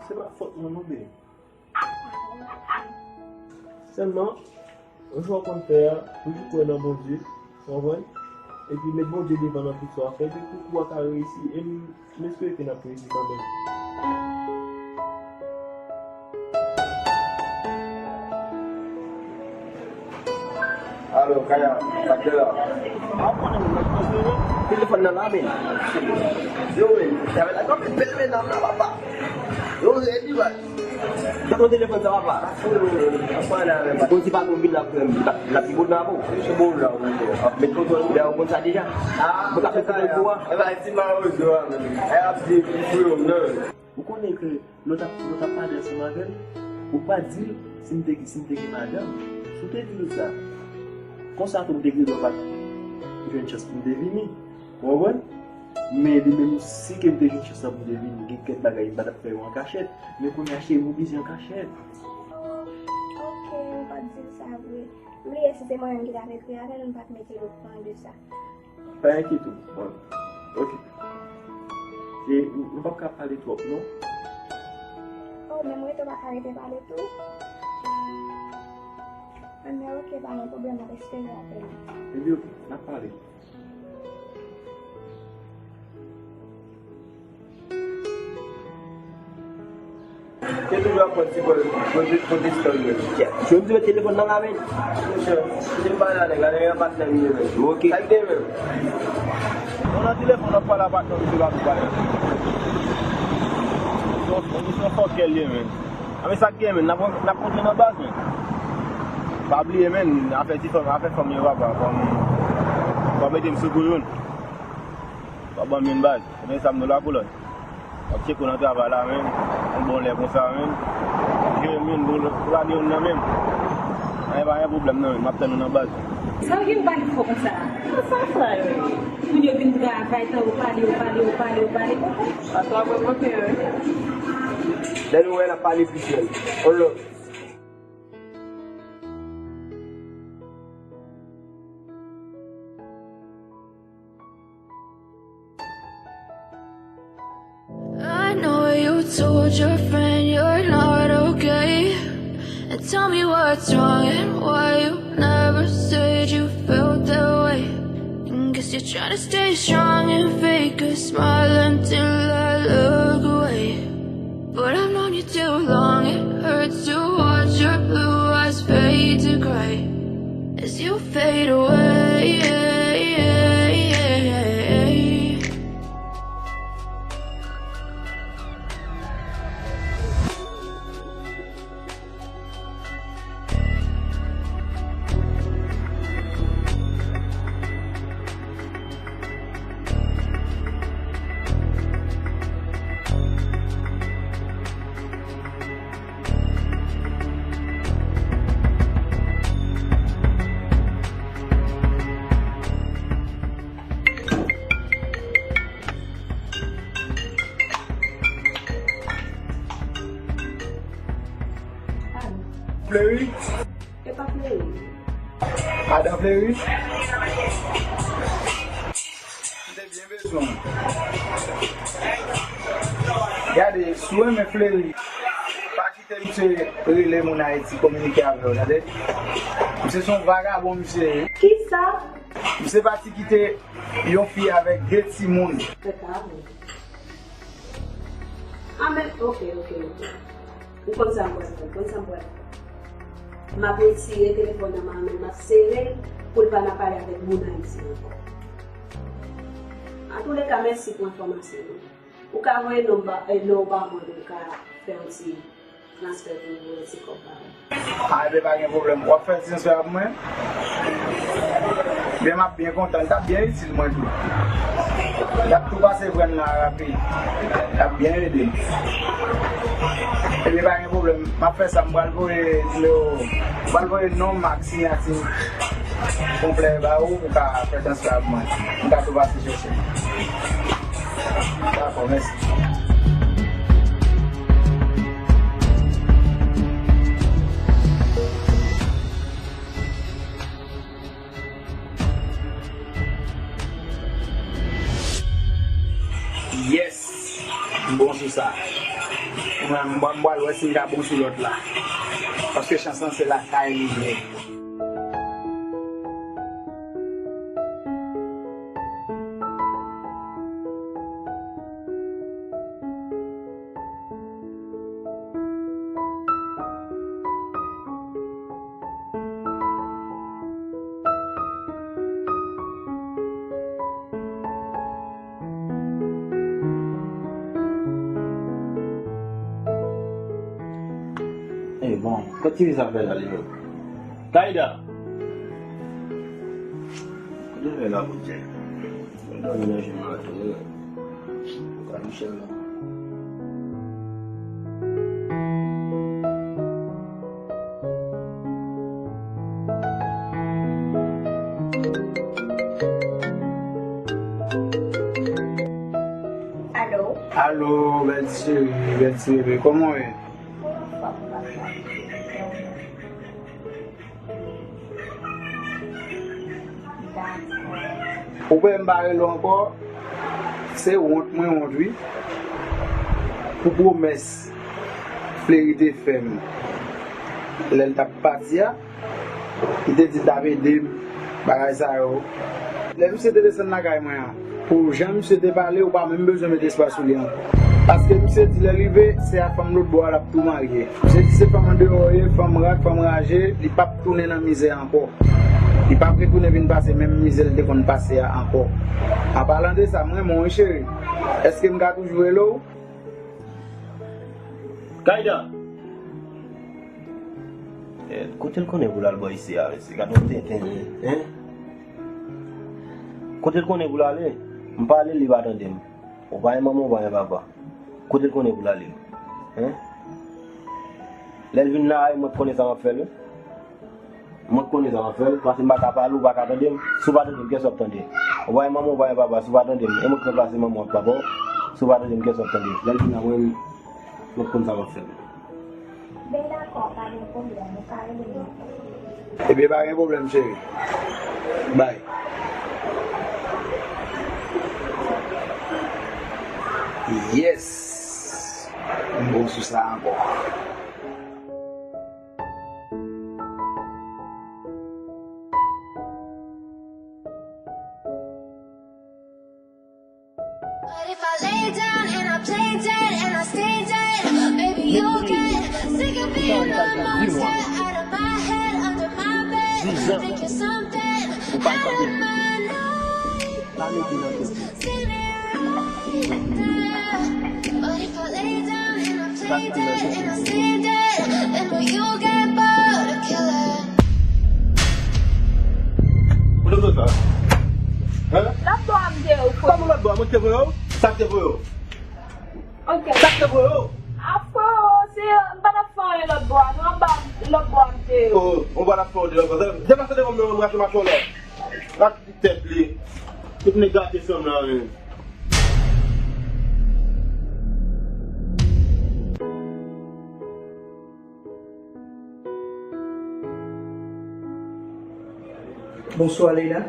Se pa fòt mwen, non, baby. Sèlman, yon jou w konn fè a, toujou kwè nan Bondye, w konprann? Epi met Bondye devan nan tout sa w ap fè, epi pou kou a ka reyisi, e m, m espere ke n ap reyisi kanmenm. Alo, Kaya, sa k gen la? Telefòn nan la, men. Yo, men, y ave la, men, bèl men nan la, papa. Yo, redi, man. Gade yon telefòn sa, papa. Ou konn si pa gon vin la, frè m, l ap, l ap pi bon nan avè w. Se bon la, wi. Met kontwòl, ou konn sa deja. Mwen ka fè kontwòl pou ou a. E pa ti mawozo a, men. E ap di, pou yo, non. Ou konnen ke lè w t ap, lè w t ap pale ansanm avè l, ou pa di l si m te, si m te gen madanm. Si w te di l sa, konsa tou m te gen dwa pa t jwenn chans pou m te vini. Ou konprann? Men li menm, si ke m te jwenn chans la pou m te vini, gen kèk bagay m pa t ap fè yo an kachèt. Men kounye a, cheri, ou oblije an kachèt. Oh, ok, m pa t di l sa vre. M bliye si se mwen menm ki t ap ekri avè l, m pa t mete l okouran de sa. Pa enkyete w. Bon. Ok. E, nou p ap ka pale twòp, non? Oh, men mwen tou pa ka rete pale tou. Anben, ok, pa gen pwoblèm, m ap espere apèl ou. Ebyen, ok, n ap pale. Te toujou ap pran ti pòz, pran ti, pran ti stand, men. Jodi, met telefòn nan la, men. Mesye, kite m pale a nèg la, nèg la patnè m ye, men. Ok. Sa k gen, men? Mwen nan telefòn, ap pale a patnè m, misye pa vle pale. Misye, misye fòkè l ye, men. A, men sa k gen, men, n ap, n ap kontre nan baz, men. Pa bliye, men, afè ti fanm, afè fanm yo, papa, fò m, fò m mete m sou kou youn. Pa ban m youn baz. Ebyen, sa m nou la pou lòt. W ap tcheke w nan travay la, men. Yon bon lè konsa, men. Jere m youn pou, pou lage youn nan men m. Anyen, pa gen pwoblèm, non, men. M ap tann ou nan baz. Sa w gen pale twò konsa? Sa sa yo ye? Moun yo vin travay, tan yo pale, yo pale, yo pale, yo pale. Sa sa mwen manke, wi. Lè nou wè n ap pale plis, men. On lòt. I know you told your friend you're not okay. And tell me what's wrong and why you never said you felt that way. And guess you're trying to stay strong and fake a smile until I look away. But I've known you too long, it hurts to watch your blue eyes fade to gray as you fade away. Fleri? E pa Fleri. Adan Fleri? M te byen bezwen w. Gade, si w renmen Fleri, pa kite misye rele moun Ayiti, kominike avè yo, tande? Misye se yon vagabon, misye ye. Kisa? Misye pati kite yon fi avèk de timoun. Se pa vre. A men, ok, ok, ok. Ou konn sa m pral fè, ou konn sa m pral fè. M ap retire telefòn nan men l, m ap sere l pou l pa nan pale avèk moun Ayiti ankò. Antouleka, mèsi pou enfòmasyon an. Ou ka voye non ba, eh, non w ba mwen, m ka fè yon ti transfè pou ou voye ti kòb ba mwen. A, ebyen, pa gen pwoblèm. W ap fè transfè a pou mwen? Ebyen, m ap byen kontan. L t ap byen itil mwen tou. L ap tou pase pran la rapid. L ap byen ede m. Ebyen, pa gen pwoblèm. M ap fè sa. M pral voye nimewo, m pral voye non m ak siyati konplè ba ou pou w ka fè transfè a pou mwen. M ka tou pase chèche. Dakò, mèsi. Yes! M bon sou sa. Mwen, m pral wè si m ka bon sou lòt la. Paske chans lan se lakay li ye. Ey, bon, kot ti fi sa fè la, li menm? Kaïda! Kote fè la, Bondye? Mwen dòmi nan je maten, wi. Ou ka Michel la. Alo? Alo, bèl ti cheri, bèl ti bebe, kòman w ye? Kòman w fè pou pa sa? Ou pa wè m pa rele w ankò? Se wont mwen wont, wi. Pou pwomès Fleri te fè m lè l t ap pati a, li te di l t ap ede m, bagay sa yo. Lè misye te desann lakay mwen an, pou jan misye te pale, ou pa menm bezwen mete espas sou li ankò. Paske misye di lè l rive, se ak fanm lòtbò a l ap tou marye. Misye di se fanm andeyò ye, fanm rat, fanm raje, li p ap tounen nan mizè ankò. Li p ap retounen vin pase menm mizè l te konn pase a ankò. An palan de sa, m renmen w wi cheri. Èske m ka toujou rele w? Kaïda! Eh, kote l konnen pou l al bò isi a, mesye? Gad yon tenten, hein? Kote l konnen pou l ale? M pale, li pa tande m. Ou pa gen manman, ou pa gen papa. Kote l konnen pou l ale? Hein? Lè l vin la, e mwen k konnen sa m ap fè l, wi. Mwen k konnen sa m ap fè l, paske m pa ka pale, ou pa ka tande m. Si w pa tande m, kiyès w ap tande? Ou pa gen manman, ou pa gen papa, si w pa tande m, e mwen k ranplase manman w ak papa w. Si w pa tande m, kiyès w ap tande? Lè l vin la, mwen, mwen k konn sa m ap fè l. Ben dakò, pa gen pwoblèm, ou ka rele m. Ebyen, pa gen pwoblèm, cheri. Bay. Yes! M bon sou sa ankò. But if I lay down and I play dead and I stay dead, maybe you'll get sick of being the monster out of my head, under my bed, thinking something out of my life. Seen it right there. But if I lay down and I play dead and I stay dead, then will you get bored of killing? Kote w sot la? Hein? Lòtbò a m te ye, frè. Kòman lòtbò a? Mwen ki te voye w? Sa ki te voye w? Ok. Sa k te voye w? A frè, se, m pa t ap fè anyen lòtbò a, non, anba lòtbò a m te ye. Oh, ou pa t ap fè anyen lòtbò a. Deplase devan m non, m rache machin w la. Rat tèt li. Tout nèg gate sanm la, men. Bonswa, Leila.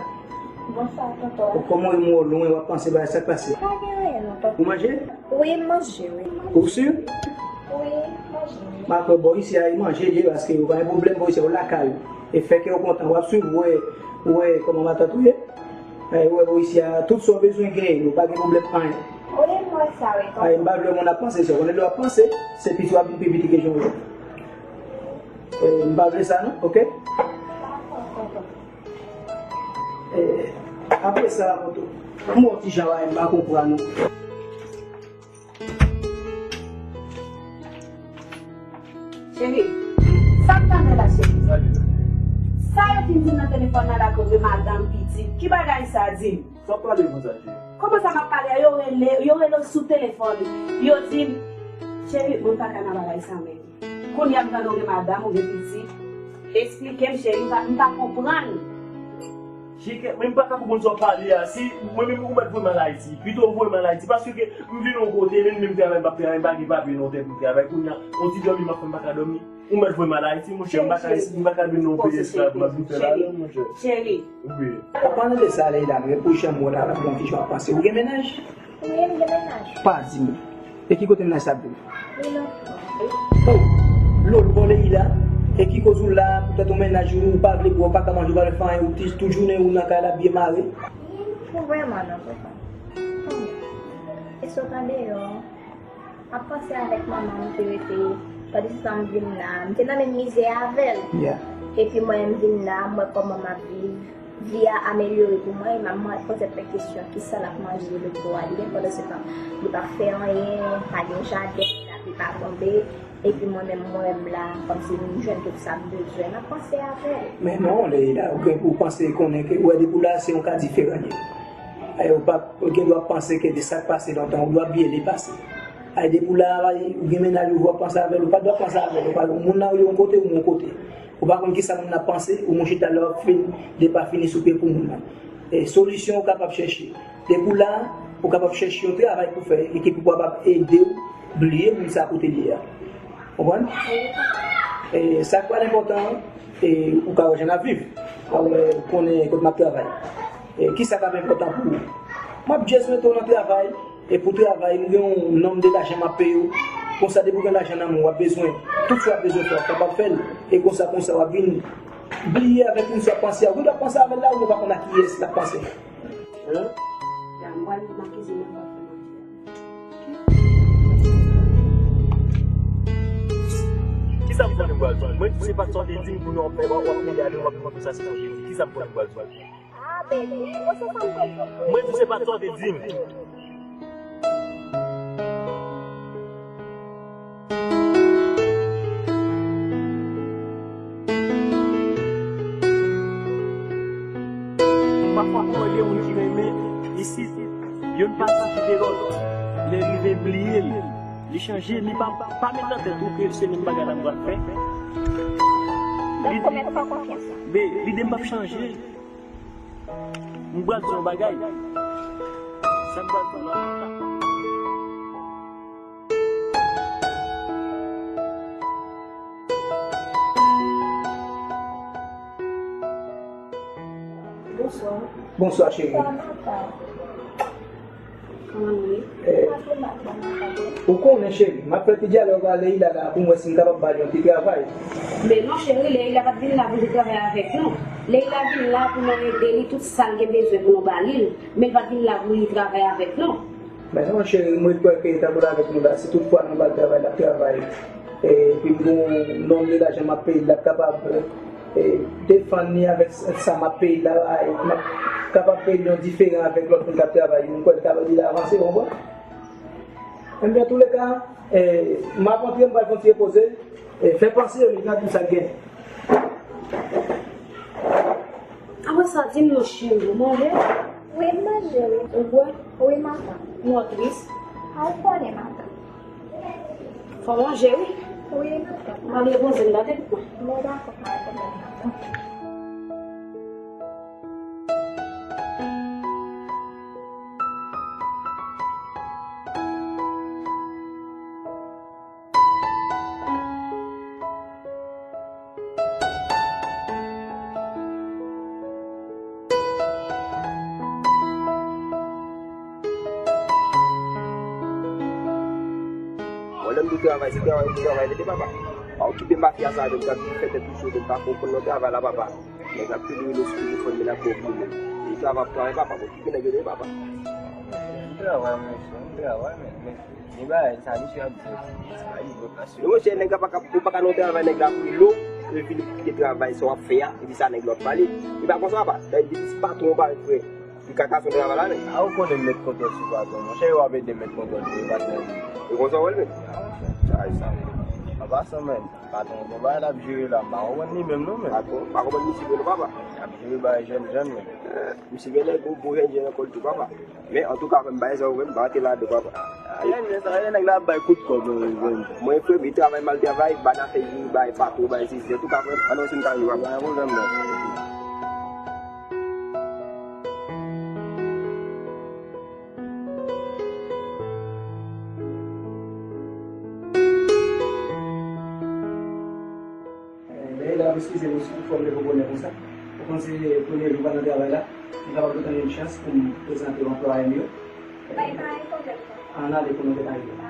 Bonswa, tonton. Kòman w ye, w lwen, w ap panse bagay, sa k pase? Pa gen anyen, non, tonton. Ou manje? Wi, m manje, wi. Ou si? Wi, m manje, wi. M a kwè bò isi a, e manje li ye, paske yo pa gen pwoblèm bò isi a, yo lakay ou. E fè kè w kontan, w ap swiv, wè, wè kòman matant ou ye. E wè bò isi a, tout sa w bezwen genyen, nou pa gen pwoblèm anyen. Wi, m wè sa, wi, tonton. Ay, m pa vle moun ap panse sa, w konnen lè w ap panse, se piti w ap vin pi piti ke jan w ye. E, m pa vle sa, non, oke? Dakò, tonton. Eh, apre sa, m wè yon ti jan bagay m pa konprann ou. Cheri, sa m tande la, cheri? Sa yo fin di nan telefòn nan la, kote madanm, pitit, ki bagay sa di m? Sa w pale konsa, cheri? Kòman sa m ap pale a? Yo rele, yo rele sou telefòn. Yo di m, cheri, mwen pa ka nan bagay sa menm. Kounye a m tande w gen madanm, ou gen pitit. Eksplike m, cheri, m pa, m pa konprann. Cheri, men m pa ka konprann sa w pale a. Si mwen menm ou mèt voye m al Ayiti, pito w voye m al Ayiti, paske m vin yon kote, menm, menm travay m p ap travay, m pa gen papye nan tèt pou m travay. Kounye a, yon ti dòmi m ap fè m pa ka dòmi. Ou mèt voye m al Ayiti, monchè, m pa ka, m pa ka vin yon peyi esklav, m ap vin fè lajan, monchè. Cheri. Wi. An palan de sa, Leila, men pou jan m wè w la, m ap di w yon ti jan w ap panse. Ou gen mennaj? Wi, m gen mennaj. Pa di m. E ki kote mennaj sa ap viv? Li nan... Oh, lòt bò Leila. E ki koz ou la, poutèt yon mennaj ou, ou pa vle bwè, ou pa ka manje, ou pa vle fè anyen, ou ti, tout jounen ou nan kay la byen mare? Wi, m pou vrèman nan papa. Èske w tande yo? M ap panse avèk manman m te rete, pandan se tan m vin la, m te nan menm mizè avè l. Yeah. Epi mwen, m vin la, m wè kòman m ap viv. Vi a amelyore pou mwen, e m ap mwen poze tèt mwen kesyon, kisa l ap manje lòt bò a li menm, pandan se tan li p ap fè anyen, pa gen jaden, lapli pa tonbe, epi mwen menm, mwen menm la, kòmsi m jwenn tout sa m bezwen, m ap panse avè l. Men non, Leila, ou gen pou panse konnen ke, ou wè, depi w la, se yon ka diferan l ye. E ou p ap, ou gen dwa panse ke de sa k pase lontan, ou dwa bliye li pase. Ay, depi w la, ou gen mennaj ou, w ap panse avè l, ou pa dwa panse avè l, ou pa, moun nan ou ye yon kote, ou yon kote. Ou pa konn kisa moun nan ap panse, ou moun chita la, w ap fin, depa fini sou pye pou moun nan. E solisyon ou kapab chèche. Depi w la, ou kapab chèche yon travay pou fè, e ki pou kapab ede w bliye moun sa kote l ye a. Konprann? E sa k pral enpòtan, e ou ka wè jan n ap viv. Ou konnen kote m ap travay. E kisa k ap enpòtan pou ou? M ap just mete w nan travay, e pou travay, m gen yon nonm de lajan m ap peye w. Konsa, depi w gen lajan nan men w, w ap bezwen, tout sa w ap bezwen fè, w ap kapab fè l. E konsa, konsa, w ap vin bliye avèk moun sa w ap panse a. Ou gen dwa panse avè l la, ou pa konn a kiyès l ap panse. Hein? Ya, m pral nan kizin nan, m pral fè manje. Kisa m konnen m pral di? Mwen, se pa sa w te di m pou nou ap fè, w ap, w ap mele ale, w ap mande sa, se sa w te di. Kisa m konnen m pral di? Ah, bebe, mwen se sa m te di. Mwen di se pa sa w te di m. Pafwa, ou wè gen moun ki renmen isit, youn pa sipòte lòt. Lè rive bliye l, li chanje, li pa, pa met nan tèt ou ke se menm bagay la m pral fè. Li di, be, lide m p ap chanje. M pral di yon bagay. Sa m pral di la. Bonswa. Bonswa, cheri. Kòman nou ye? Eh, ou konnen, cheri, m ap fè ti dyalòg a Leila la pou m wè si m kapab ba l yon ti travay. Men non, cheri, Leila pa t vin la pou li travay avèk nou. Leila vin la pou nou ede li tout sa l gen bezwen pou nou ba li l. Men l pa t vin la pou li travay avèk nou. Men non, cheri, mwen kwè ke tankou l avèk nou la, si tout fwa nou ba l travay, l ap travay. E, epi m gen yon nonm de lajan m ap peye l, l ap kapab, e, defann li avèk s-, sa m ap peye l la, e, m ap kapab peye l yon diferan avèk lòt moun k ap travay yo. M kwè l kapab, li avanse, ou konprann? Ebyen, antouleka, e, m ap antre, m pral fè yon ti repoze, e, fè panse yo, li ka di m sa k gen. Apre sa, di m non, cheri, ou manje? Wi, m manje, wi. Ou bwè? Wi, matant. Non, tris. A, ou konnen, matant. Fò manje, wi. Wi, matant. M al repoze m, tande, pitit mwen. Bon, dakò, pa gen pwoblèm, matant. Travay, se travay pou travay, tande papa. Pa okipe mafya sa yo, k ap fè tèt ou cho, pa konprann nan travay la, papa. Nèg la ap toujou rele sou telefòn, men l ap pran pwoblèm. E travay ap travay, papa, pa okipe nèg yo, tande papa. M travay, mesye, m travay, men, men, men bagay sa, misye ap di, se pa yon lòt nasyon. Yo, monchè, nèg la pa ka, ou pa ka nan travay, nèg la ap rele w, epi li kite travay sa w ap fè a, epi sa nèg la ap pale. Li pa konsa, papa. Dayè, depi se patwon w pa wè frè. Li ka kase yon travay la, men. A, ou konnen m met kontwòl sou patwon, monchè, yo ap ede m met kontwòl sou li, patnè. E konsa w wè l menm? Ay, sa. An pasan, men, patwon, bon bagay l ap jere la, m pa konprann li menm, non, men. Patwon, pa konprann misye vre, non, papa. L ap jere bagay jèn, jèn, men. Eh, misye gen nèg gwo, gwo jèn, jèn nan kò l tou, papa. Men, antouka, frè m, bagay sa yo, frè m, m pa antre ladan, papa. Ay, men sa, lè nèg la ap bay kout kòb, non, men. Mwen, frè m, li travay, m al travay, bay afè jiri, bay patwon, bay sesi, antouka, frè m, ann wè si m ka jwenn, papa. Pa gen pwoblèm, non. Lè la, eskize m, si toutfwa m te poko wè konsa. Ou konn se premye jou m pa nan travay la, m kapab tou tann yon chans pou m prezante w anplwaye m yo. Bay, bay, pwoblèm. Ann ale pou nou te pale.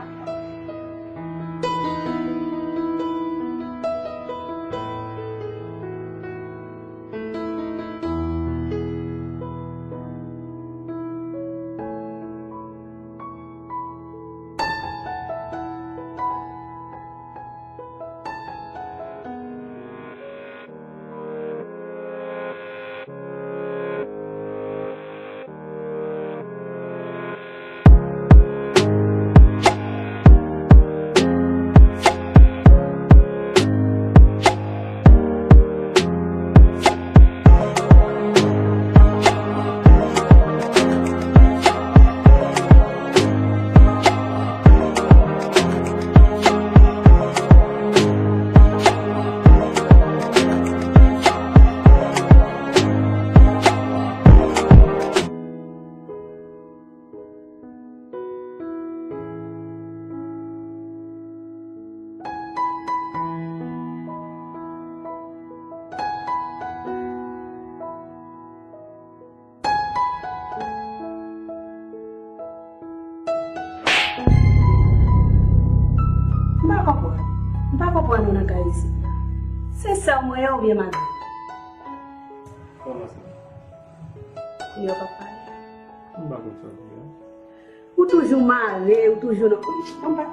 M pa konprann. M pa konprann ou nan kay isit la. Se sè w mwen ye oubyen madanm? Kòman sa? Kounye a w p ap pale. M pa konn sa w di a. Ou toujou mare, ou toujou nan, anba.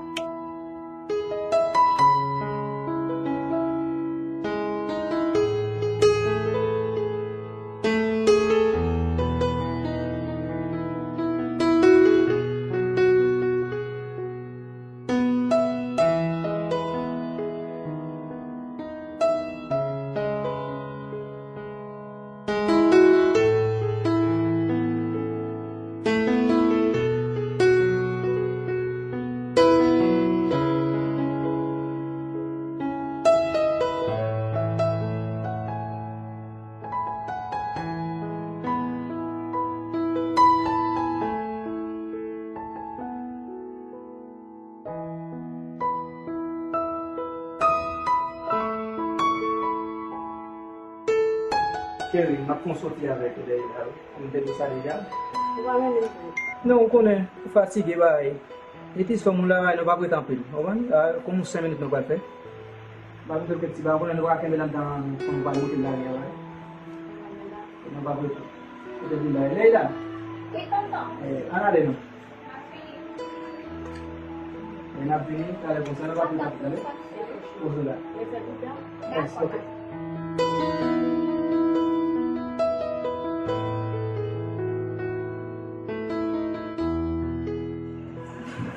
Cheri, m ap fè yon soti avèk ou dèyè la, wi. M te di w sa deja. Ou pa renmen m vre. Non, ou konnen, ou fatige, bay. Epi sou moun la, bay, nou p ap ret anpil. Ou konprann? Ah, kòm yon senk minit nou pral fè. M ap montre l kèk ti bagay, ou konnen nou pa ka kenbe l anndan, fò nou pral monte l lari a, bay. Nou p ap ret. Ou te di bay. Leila. Wi, tonton. Eh, ann ale non. Lè n ap vini, talè konsa, n ap ap tande. Poze la. Yes, ok.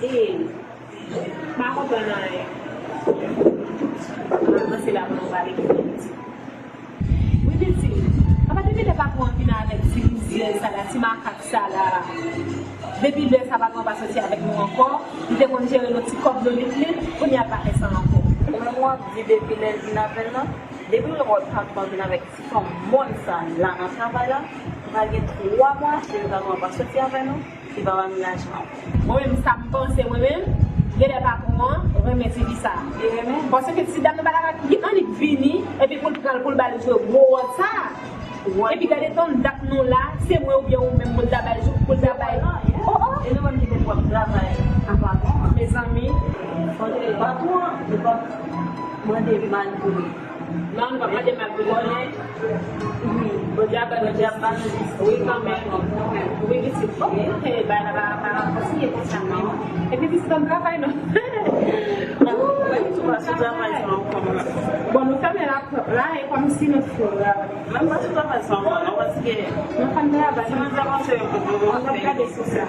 E, m pa konprann anyen. Avanse la pou nou pale ki fè piti. Wi, pitit. Papa, depi lè patwon an vin avèk ti rizyèz sa la, ti makak sa la, depi lè sa patwon an pa soti avèk nou ankò, li te konn jere nou ti kòb nou lit lit, kounye a l pa fè sa ankò. Ou menm w ap di depi lè l vin avè l lan, depi lè w wè patwon an vin avèk ti fanm mòn sa la nan travay la, pral gen twa mwa depi patwon an pa soti avè nou. Li pa ba nou lajan. Mwen menm, sa m panse, mwen menm, genlè patwon an renmen ti fi sa. Li renmen? Paske ti dam nan pa ta ka annik vini, epi pou l pran l, pou l ba l jwe gwo wòl sa. Epi gade tann dat nou la, se mwen oubyen ou menm pou l ta bay jou, pou l ta bay. Oh, oh. E nou menm ki te pwòp travay a patwon an. Mezanmi. Fò l te ba Mande mal pou li. Non, nou pa mande mal pou li, konnen. Bondye ap ban nou, Bondye ap ban nou. Wi, kanmenm. Wi, pitit. Ok, bay la pa, pa kontinye konsa, non. Epi pitit, ban m travay, non. Ou pa sou travay, non, kòman? Bon, nou fèmen la, la, e kòmsi nou fou la. Menm pa sou travay sa ankò non, paske nou konn travay. Si nou te avanse, nou t ap gade sou sa.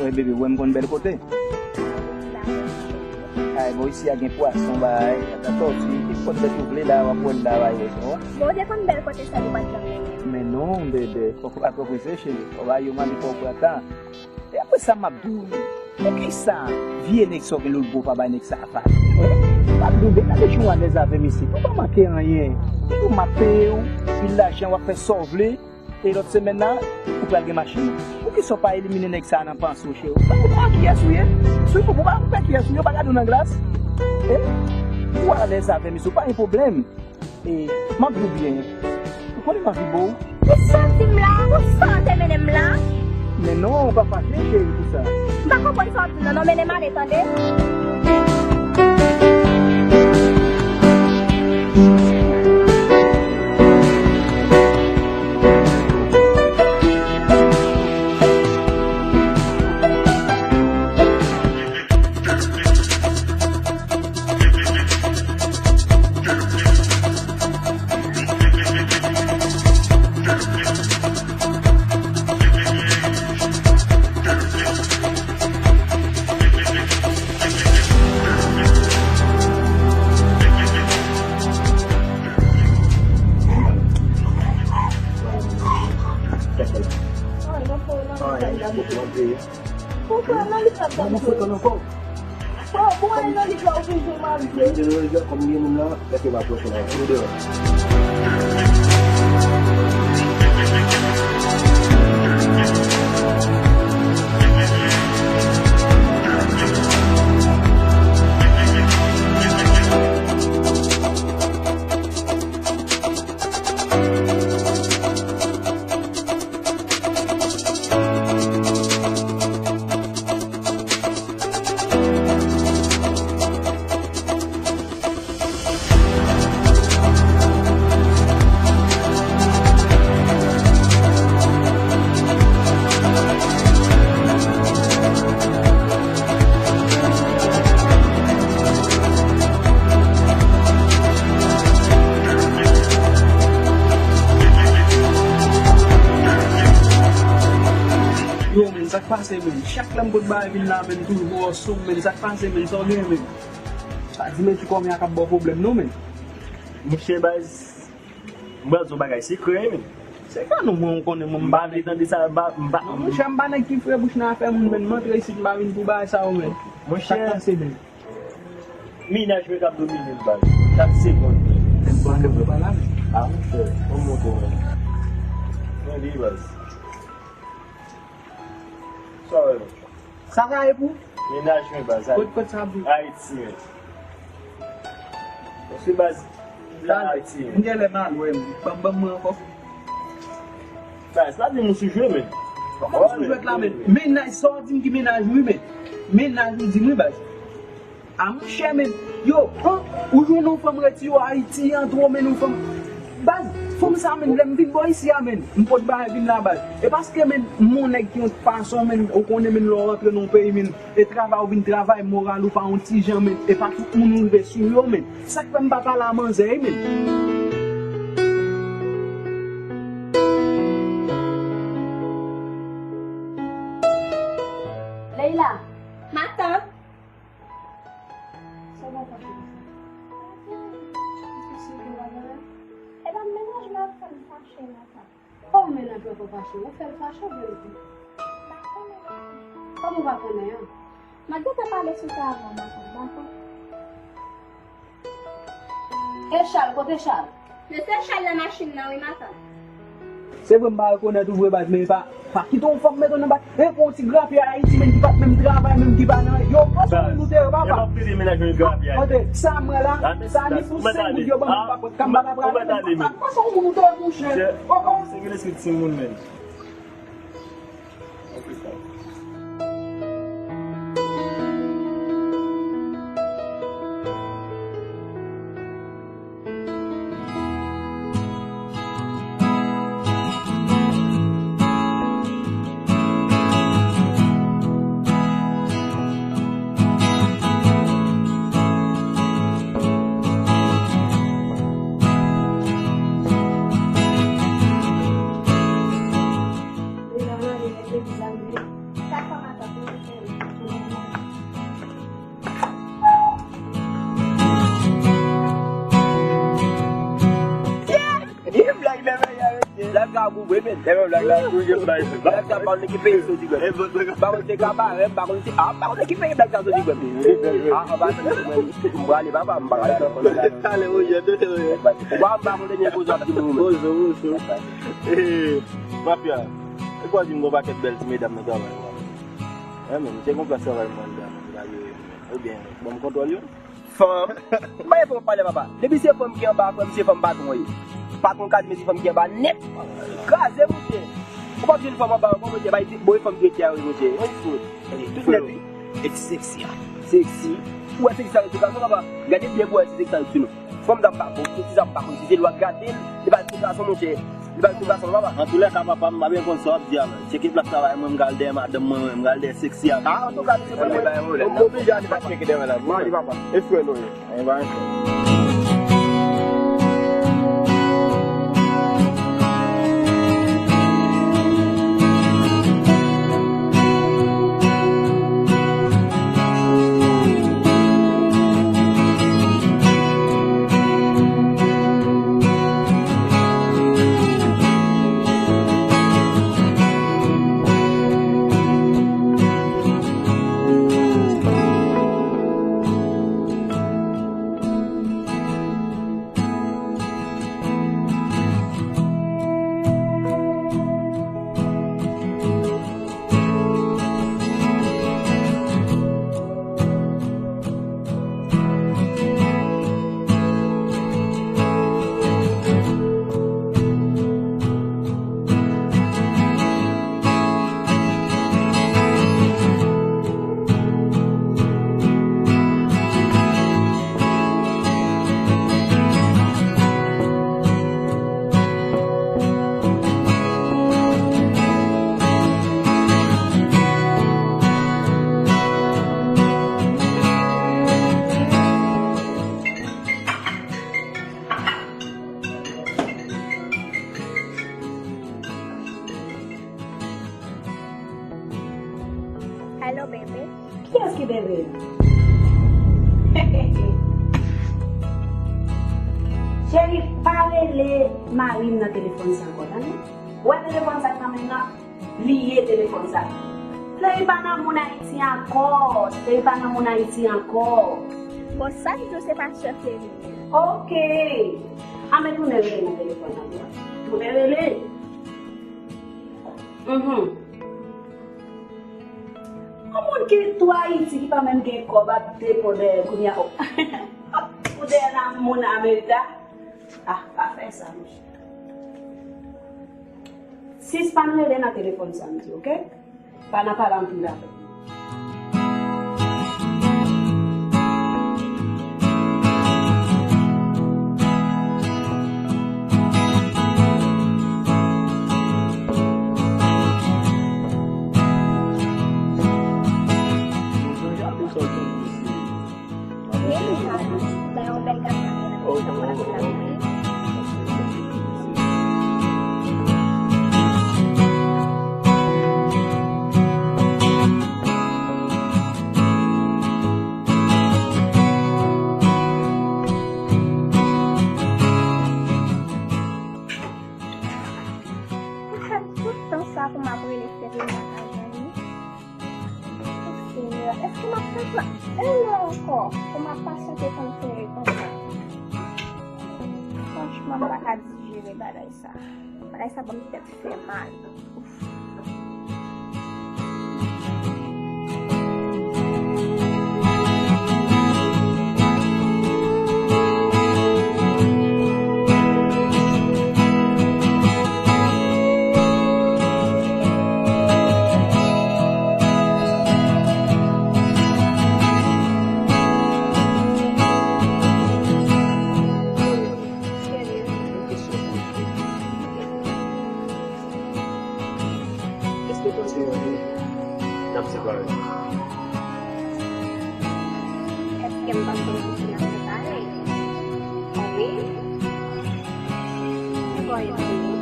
Wi, bebe, wè m konn bèl kote. Ay, bon, isi a gen pwason, bay, ata tòti, ki pòt bèt ou vle la, w ap wè l la, bay, wè. Bon, w te konn bèl kote sa, nou pa t janm mennen. Men non, bebe, fòk w pa twò prese, cheri. Fò bay yo mande fò w pran tan. E apre sa, m ap di w, poukisa vye nèg sa w gen lòt bò pa bay nèg sa a vag? M ap di w, gade jan w alèz avè m isit, ou pa manke anyen. Ou m ap peye w, pil lajan, w ap fè sa w vle. E lòt semèn nan, ou pral gen machin ou. Poukisa w pa elimine nèg sa a nan panse w, cheri? Ou pa konn kiyès ou ye? Si w konprann, ou pa konn kiyès ou ye, ou pa gade w nan glas? E? Ou alèz avè m, ou pa gen pwoblèm. E, m ap di w byen. Ou konnen m anvi bo w. Ou santi m la? Ou santi mennen m la? Men non, ou pa fache, cheri, pou sa. M pa konprann sa w ap di m nan, non, mennen m ale, tande? Ou pran nan li sa. Ban mwen frekant ankò. Bon, pou mwen nan li sa, ou toujou mal vre. Mwen gen rezèv kòm gen moun la, lè ke m ap pran nan tou deyò. Yo, men, sa k pase, men? Chak lè m pot bagay vin la, men, m toujou wè w sou m, men, sa k pase, men? Sa w gen, men? Pa di, men, ti kòmè a k ap ba w pwoblèm, non, men. Monchè, baz, m pral di w bagay sekrè, men. Sekrè, non, mwen, ou konnen, mwen, m pa vle tande sa, m pa, m pa. Monchè, m pa nèg ki fre bouch nan afè moun, men, m antre isit, m pa vin pou bagay sa yo, men. Monchè. Sa k pase, men? Mennaj mwen k ap domine m, baz. Chak segonn. M pral lè pou pale avè l. Ah, monchè, ban m montre w. Mwen li, baz. Sa w wè, monchè? Sa ka ye pou? Mennaj mwen, baz. Kot, kot sa ap di? Ayiti, men. Paske, baz, la Ayiti, men. M gen lè mal, wè, m. Ban m, ban m mwen ankò. Baz, pa di m ou sou jwèt, men. Kòman m sou jwèt la, men? Mennaj, sa w di m ki mennaj ou, men. Mennaj ou di m, wi, baz. A monchè, men, yo, an, ou jwenn yon fanm reti yo Ayiti an twò, men yon fanm. Baz, fanm sa, men, lè m vin bò isi a, men, m pot bagay vin la, baz. E paske, men, m yon nèg ki yon fason, men, ou konnen, men, lè w rantre nan yon peyi, men, e travay ou vin travay, moral ou pa yon ti jan, men, e pa tout moun ou rive sou yo, men. Sa k fè m pa pale a manzè, men. Leila. Matant. Sa w pa fache konsa? Ou sou ke w pa gen anyen? E pa mennaj mwen ap fè m fache, matant. Kòman mennaj ou ap fè w fache? Ou fè l fache oubyen l di? M pa konnen, matant. Kòman w pa konnen an? M ap gentan pale sou sa avan, matant, dakò? E Chal, kote Chal? Mesye Chal nan machin nan wi, matant. Se vre m pa rekonèt ou vre, baz, men pa, pa kite yon fanm mete w nan bak. E pou yon ti grapye Ayiti, men, ki pa t menm travay, menm ki pa nan yo, pa sa moun nou te ye, papa. Epa plede mennaj mwen grapye Ayiti. Kote, sa mwen la, sa ni pou senk goud yo ban mwen, papa, kanm pa ta prale, men, papa, pa sa moun nou te ye, monchè. Papa. Se gen lespri timoun, men. Deja manje nèg legliz la rive. Sa k fè matant ou rive? Blag la gou vre, men. Blag la gou vre, men. Blag la pa konn ki peyi soti, men. Pa konn se kabarè, pa konn se, ah, pa konn ki peyi blag la soti, men. Ah, anba soti, men. M prale, papa, m pa prale. Talè, wi, wi. Ou pa, m pa konn dènye koze ap di moun, men. Bozo, bozo. Eh, mafya. E kwa di m gon pakèt bèl ti medam nan travay, wi. Wi, men, m te gon plas travay mwen anndan, men, m pa gen, oubyen, bon, m kontwòl yo. Fanm. M pa gen fanm ap pale, papa. Depi se fanm ki anba, frè m, se fanm patwon ye. Patwon ka di, men se fanm ki anba nèt. Kraze, monchè. Ou p ap jwenn fanm anba ankò, monchè, bay ti boy fanm ki rete a, wi, monchè. Mwen fout. Tout nèt, wi. E ti seksi a. Seksi. Ou wè seksi a, ti gason, papa. Gade byen pou wè si seksi a sou nou. Fanm sa m pa konn, seksi sa m pa konn. Si se lwa gade l, li pa ti gason, monchè. Li pa ti gason, papa. Antoulèka, papa, m pa byen konn sa w ap di a, men. Tcheke plas travay mwen, m ka al dèyè madanm mwen, mwen, m ka al dèyè seksi a. Ah, antouka, misye pran mwen. M oblije ale, papa. Tcheke dèyè la. Mwen ale, papa. E frè nou ye. Anyen pa anyen. Hello, baby. Kiyès ki bebe? Cheri, pa rele mari m nan telefòn sa ankò, tande? Ou wè telefòn sa k nan men m nan? Bliye telefòn sa. Cheri pa nan moun Ayiti ankò. Cheri pa nan moun Ayiti ankò. Bon, sa ki di w se pa sè Flevi. Ok. A, men tounen rele nan telefòn nan pou mwen. Tounen rele. Mhm. Yon moun ki tou Ayiti ki pa menm gen kòb ap depo dèyè kounye a. Ap pou dèyè nan moun Amerik la. Ah, pa fè sa, monchè. Sispann rele nan telefòn sa, m di, ok? Pa nan pale anpil avè m. Pou fè tout tan sa pou m ap rele Flevi m pa ka jwenn li. O Senyè, èske m ap tann la? E lè ankò pou m ap pasyante tann Flevi konsa? Franchman, m pa ka dijere bagay sa. Bagay sa ban m tèt fè mal. Èske w panse yon jou n ap separe? Èske m panse yon jou n ap separe? Wi. Bon, e pou ou.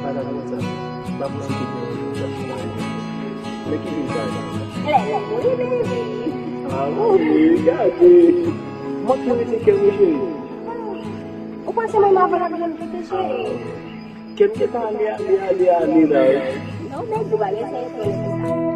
Bagay konsa, pa posib pou yon jou n ap separe. Men ki jou sa ye? Lè, lè, wi, baby. Ah, wi, gade. Mwen ki rete kè m, cheri. Ou panse menm avan la, mwen te cheri? Kè m te pale, ale, ale, ale la. Non, men, ou pa gen sa, e pou sa.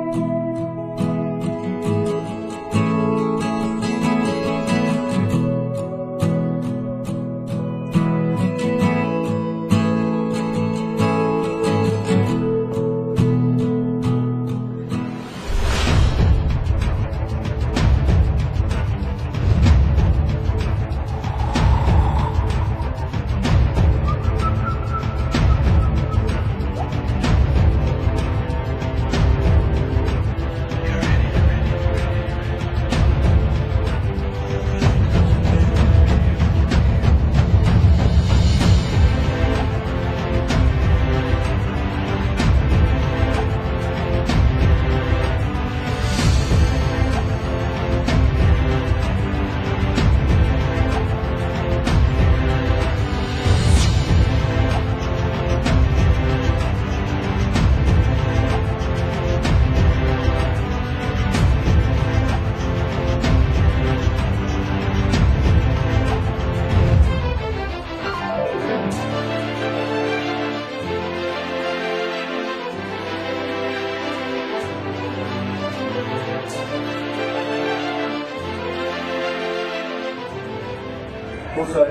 Bonswa.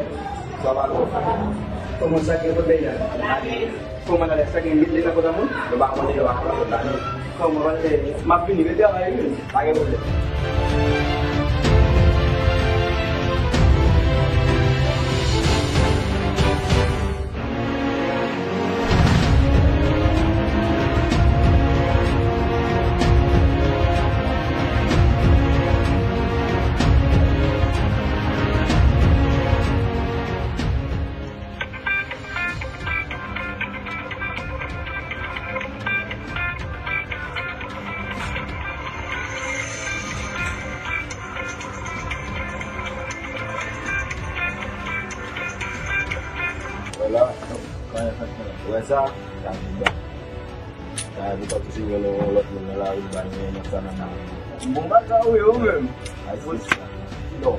Bonswa, patwon. Kòman sa, gen pwoblèm la? Kòman la, sa gen, li nan kòt moun? Yo pa konnen, yo pa konnen kòt la, non. Kòman, m ap vini, men travay, wi. Pa gen pwoblèm. Vwala. Wè sa? Sa, li pa posib wè yon lòt moun nan lari, li pa gen yon sa nan men. Bon bagay, wi, ou menm. Ay, se sa. Non.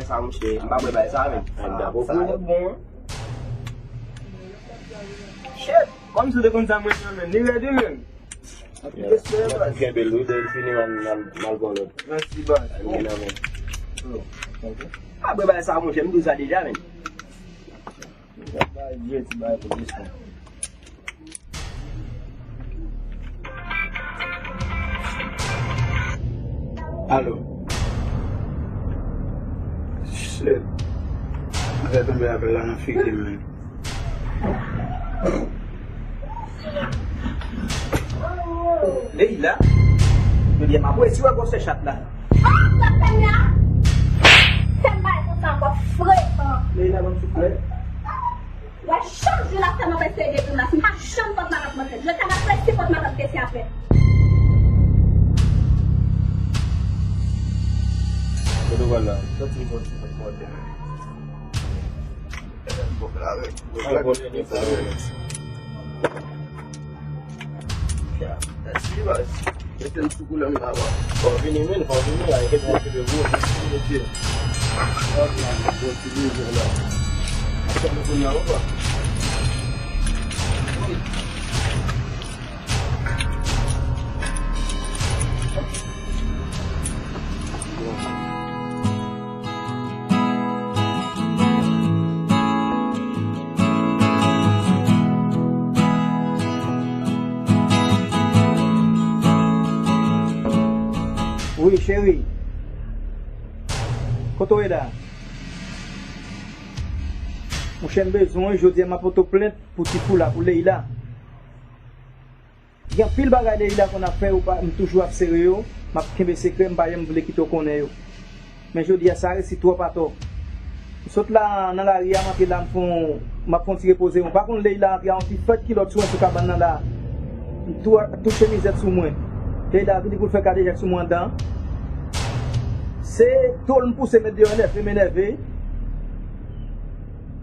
bagay sa, monchè. M pa bwè bagay sa, men. Sa, sa pa bon. Shit! Kòmsi w te konn sa mwen renmen, li rèd wi menm. Anpil respè, baz. Kenbe l wi, lè l fini, m al, m al, m al pran lòt. Mèsi, baz. Al gen nan men. Oh, ok. Pa bwè bagay sa, monchè, m di w sa deja, men. Bay Dieu, ti bagay pou doucement. Alo. Shit. Mwen fè tonbe apèl la nan figi m, men. Leila, jodi a m ap wè si w wè gwosè chat la. Ah, sa fè m la. Fè m bay konsa ankò frekan. Leila, ban m souflèt. Wè, chak jou l ap fè m anpè sere de tou la, si m pa janm pot matant mwen fèt. Jodi a m ap resi pot matant kesi apèl. Kote w pral la? Sòti yon ti pot mòtè. Bon, la, bon, la, bon, la, bon. Mete m sou koulè m la, wa. Fò w vini, men, fò w vini la, e kèk moun ki vle gwo, men si mesye. Fò w vini, bon, ti bizou la. Ap tann kounye a, ou pa. Wi, cheri. Kote w ye la? Monchè, m bezwen w, jodi a m ap pote w plent pou ti kou la, pou Leila. Gen anpil bagay Leila konn ap fè, ou pa, m toujou ap sere yo, m ap kenbe sekrè, m pa janm vle kite w konnen yo. Men jodi a, sa resi twòp atò. M sot la nan lari a, m antre la, m fè yon, m ap fè yon ti repoze. M pa konn Leila antre a yon ti fèt kilòt sou mwen sou kabann nan la. M tou, tou chemizèt sou mwen. Leila vini pou l fè kadejak sou mwen anndan. Se do l m pouse met deyò, enève m enève.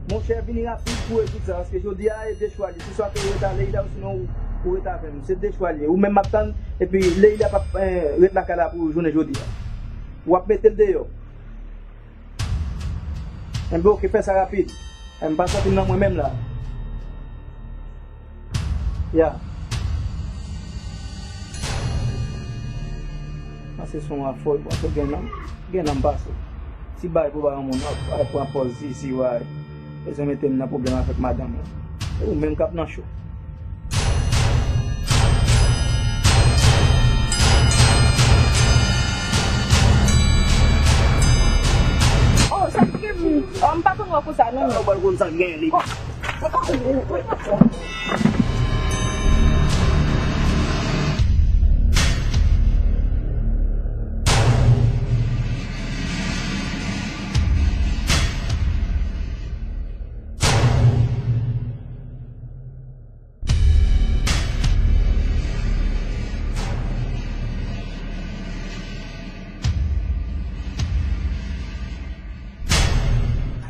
Monchè, vini rapid pou rezoud sa, paske jodi a e de chwa li. Se swa ke ou ret a Leila, ou sinon ou, ou ret avè m. Se de chwa li ye. Ou menm m ap tann, epi Leila p ap, eh, ret lakay la pou jounen jodi a. W ap mete l deyò. Enben, oke, fè sa rapid. M pa santi m nan mwen menm la. Ya. Pase son a fò, pase gen nan, gen nan pase. Ti bay pou bay yon moun, ap, ap pran pòz si, si, way. Bezwen mete m nan pwoblèm avèk madanm ou. E ou menm k ap nan cho. Oh, sa ki m, oh, m pa konn wè konsa, non. Ou pa konn sa k genyen, li.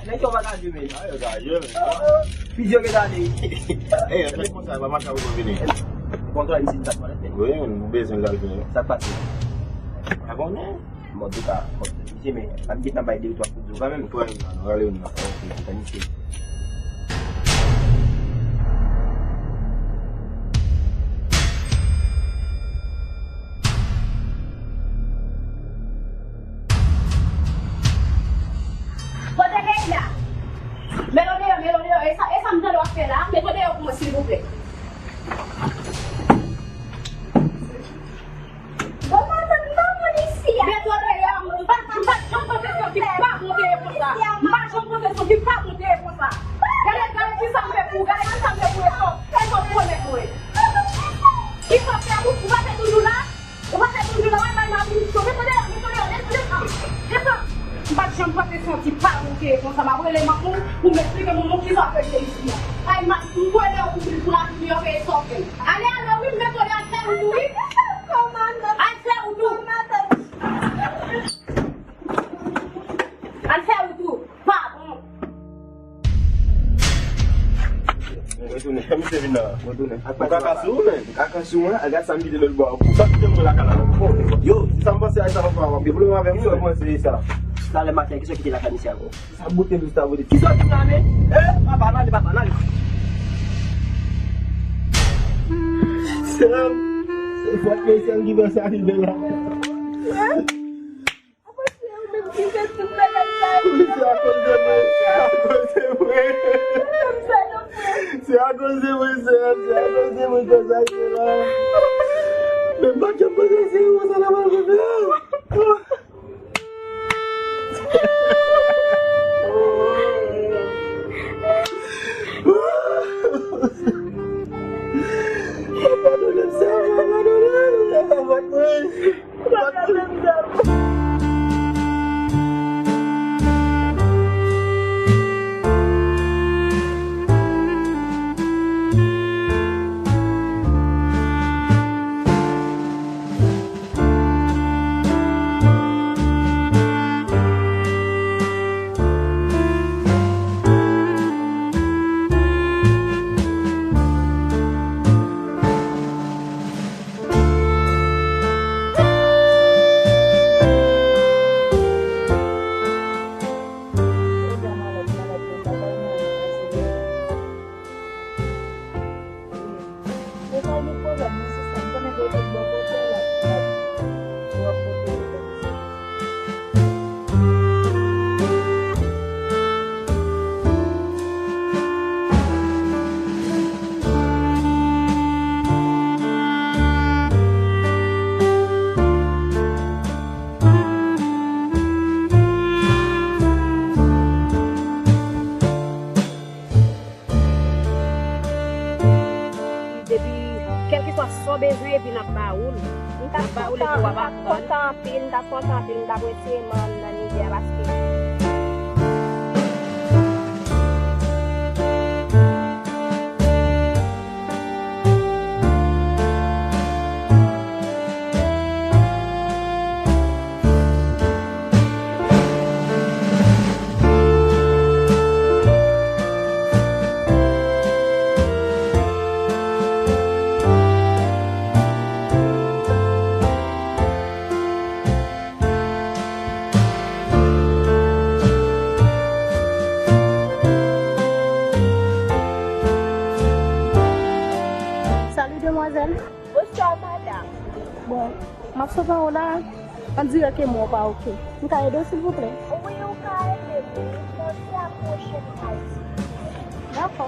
Nèg yo pa ka jwe, men. A, yo ka jwe, men. Pizye yo gentan ale. E, fè konsa, pa mache avè w vini. Kontwòl isit, sa pral fè. Wi, nou bezwen l al vini. Sa k pase? Pa konnen. Bon, antouka, bon, misye, men, ap gentan bay de twa kout zo kanmenm. Ou pran youn nan, nou rale youn nan. Ok, se sa misye. Kote Leila? Mete l deyò, mete l deyò. E sa, e sa m tande w ap fè la? Mete l deyò pou mwen, silvouplè. Bon, matant, m pa konn isi a. Mete l deyò, m pa, m pa janm panse santi pa bon te ye konsa. M pa janm panse santi pa bon te ye konsa. Gade, gade kisa m fè pou ou, gade kisa m fè pou Esop. Esop konnen mwen. Ki sa fè ou, ou pa te toujou la? Ou pa te toujou la, w al bay Marie Michon. Desann deyò, desann deyò, desann, desann. Desann. M pa t janm panse santi pa bon te ye konsa. M ap rele manman w pou m eksplike manman w kisa w fè te isi a. Ay, m ap, m voye deyò pou, pou Marie Michon fè Esop. Ale, ale, wi, m mete w deyò, al fè wout ou, wi. Al fè wout ou. Al fè wout ou. Pa bon. Retounen. Fè misye vin la. Mwen tounen. Ou kaka sou ou, men. Ou kaka sou mwen, al gad sa m kite lòt bò a pou. Sa kite mwen lakay la, non? Yo, se sa m panse a, sa m ap fè. Gen pwoblèm avè m, wi. Sa m panse sa. Talè maten, kisa kite lakay misye ankò? Sa bote, sa bote. Kisa w di la, men? Eh, papa, n ale, papa, n ale. Sèm, se fòt mwen sèm ki fè sa rive la. Polisye a koze mwen, se akoz de mwen. Se akoz de mwen, se akoz de mwen, se akoz de mwen, kòm sa ye la. Men m pa t janm panse se konsa la pral rive. Padone m, Senyè, padone m, se pa fòt mwen. Depi, kèlkeswa sa w bezwen, epi n ap ba ou l. N ap ba ou l, epi w ap aprann. M t ap kontan anpil, m t ap kontan anpil, m t ap retire manman m nan mizè a, paske Salut, demoiselle. Bonswa, madanm. Bon, m ap sot anwo la, on dirè ke men w pa oke. M ka ede w, silvouplè? Wi, ou ka ede m. Mwen se a pwochen pati. Dakò.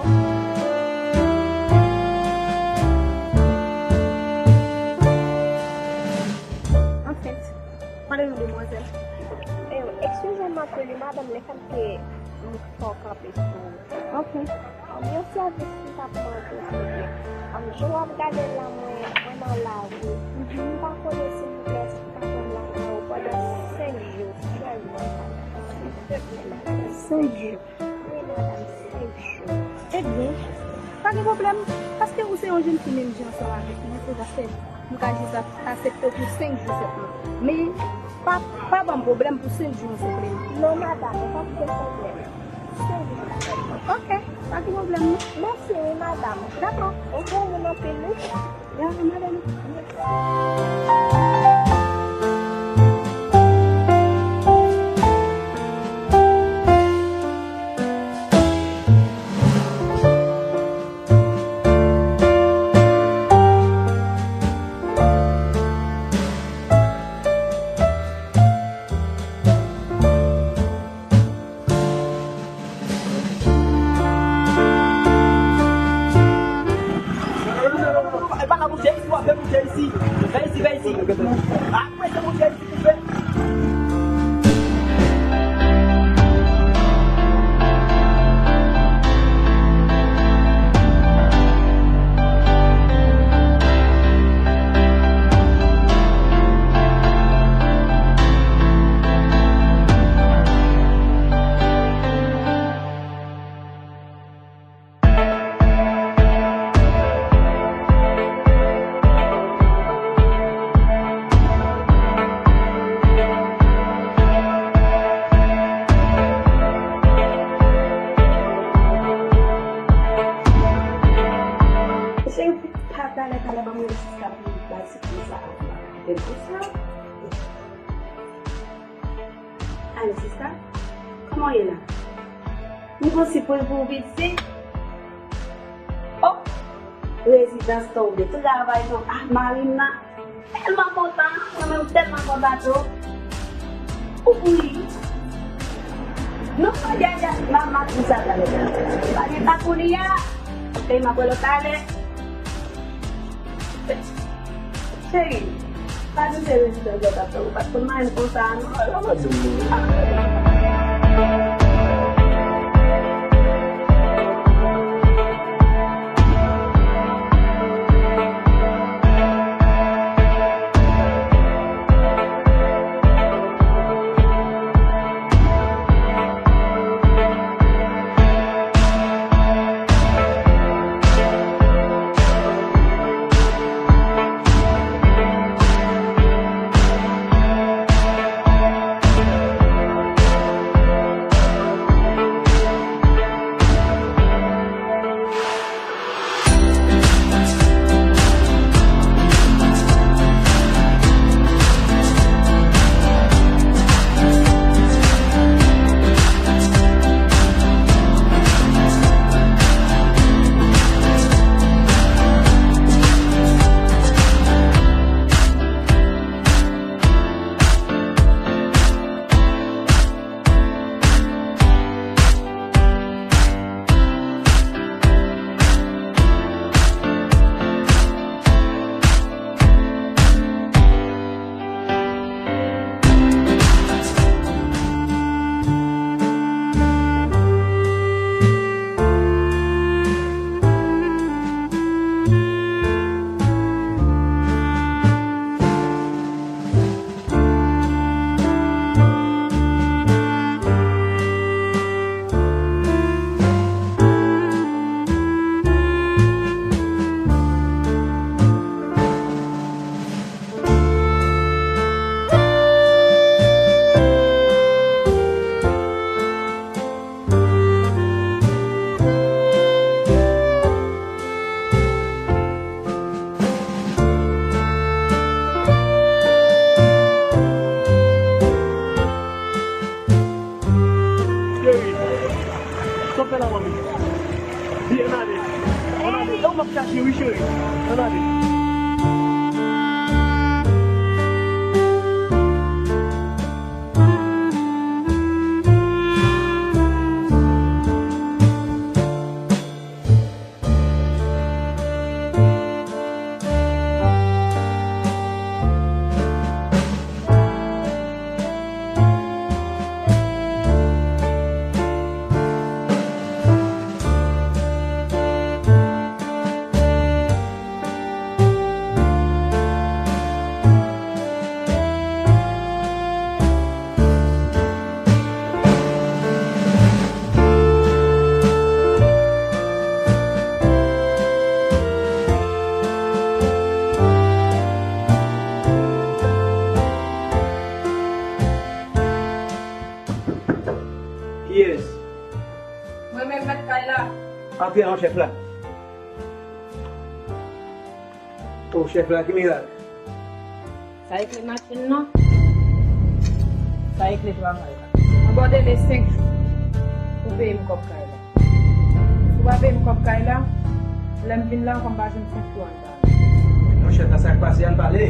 Anfèt, pale non, demwazèl. Eh, eskize m, m ap rele madanm, lè sa m te fè w kanpe sou. Ok. Yon sèvis m t ap mande w, silvouplè. Jan w ap gade m la, mwen, mwen nan lari. M pa konnen, silvouplè, èske w ka fè m lakay ou pandan senk jou sèlman, silvouplè, madanm. Senk jou? Wi, madanm, senk jou. Ebyen, pa gen pwoblèm, paske ou se yon jèn fi menm jan ansanm avèk mwen, se sa fè m ka jis ap-, aksepte w pou senk jou sèlman. Men, pa, pa ban m pwoblèm pou senk jou an, silvouplè. Non, madanm, ou p ap gen pwoblèm. Senk jou sèlman. Ok, pa gen pwoblèm, non. Mèsi, wi, madanm. Dakò. Ou bon moun anpil, wi. Ya, madanm. E pa ka bouje isi, w ap fè bouje isi. Fè isi, fè isi. Apre se bouje isi pou fè. Sista? Alo, sista? Kòman w ye la? M gon sipriz pou ou, pitit. Oh! Rezidans tonbe, travay tonbe. Ah, mari m nan tèlman kontan, mwen menm tèlman kontan tou. Ou kouri. Non, pa gen, gen, m ap, m ap di sa talè. Pa gen tan kounye a. E m ap wè l talè. Cheri, pa di se rezidans yo t ap fè, ou pa t konn manyen konsa, non. Sa pa di m. Cheri, sa w fè la, manmi? Wi, ann ale. Ann ale. E w m ap chache, wi, cheri. Ann ale. Kiyès? Mwen menm, mèt kay la. Antre non, chèf la. O, chèf la, ki mirak? Sa e kle machin nan? Sa e kle travay la? Anba w dele senk jou pou peye m kòb kay la. Si w pa peye m kòb kay la, lè m vin la ankò, m pa jwenn senk jou anndan. Non, chèf la, sa k pase? Ann pale.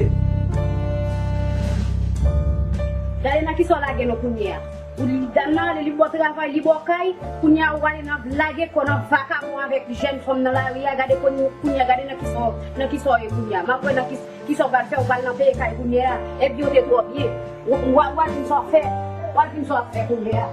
Gade nan kisa w lage nou kounye a. Ou li dam nan ale, li ba w travay, li ba w kay. Kounye a ou ale nan lage kò nan vakabon avèk jèn fanm nan lari a. Gade kounye, kounye a, gade nan kisa, nan kisa w ye kounye a. M ap wè nan kisa, kisa w pral fè, ou pral nan peye kay kounye a. Epi w te twò byen. Ou, ou, w al di m sa w fè. W al di m sa w ap fè kounye a.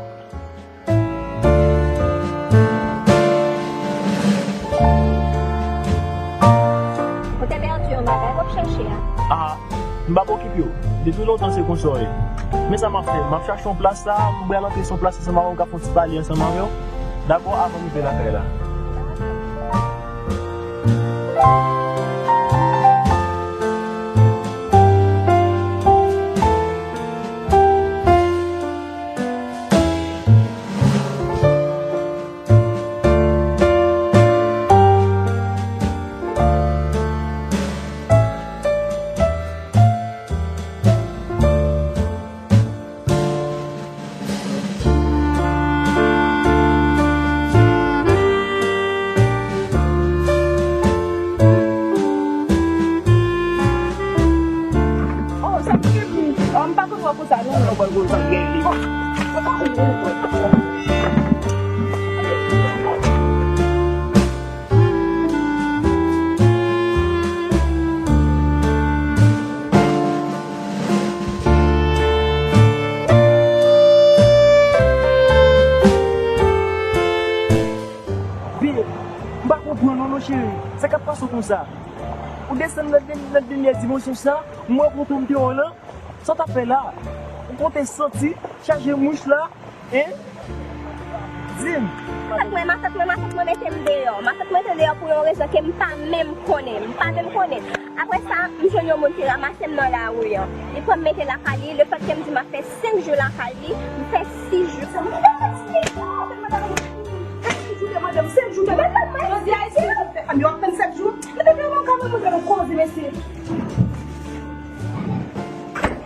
Ou te pèdi yon bagay w ap chache a. Ah, m p ap okipe w. Depi lontan se konsa w ye. Men sa m ap fè, m ap chache yon plas la, m pral antre sou yon plas ansanm avè w, m ka fè yon ti pale ansanm avè w. Dakò, avan m rive lakay la. Konn wè konsa non. Babe, m pa konprann ou non cheri. Sa k ap pase w konsa? Ou desann nan, nan dènyè dimansyon sa, m wè kote w m te wè w lan. Sa w t ap fè la? Ou konte santi chaje mouch la, hein? Di m. Matant mwen, matant mwen, matant mwen mete m deyò. Matant mwen te deyò pou yon rezon ke m pa menm konnen. M pa menm konnen. Apre sa, m jwenn yon moun ki ranmase m nan lari an. Li pran m mete lakay li. Lefètke m di m ap fè senk jou lakay li, m fè sis jou. Senk jou, te mande m senk jou, te mande m senk jou. Jodi a, e sis jou, te fè m yo ap tann sèt jou. Mete m nan kay mwen, mwen fè nou koze, mesye.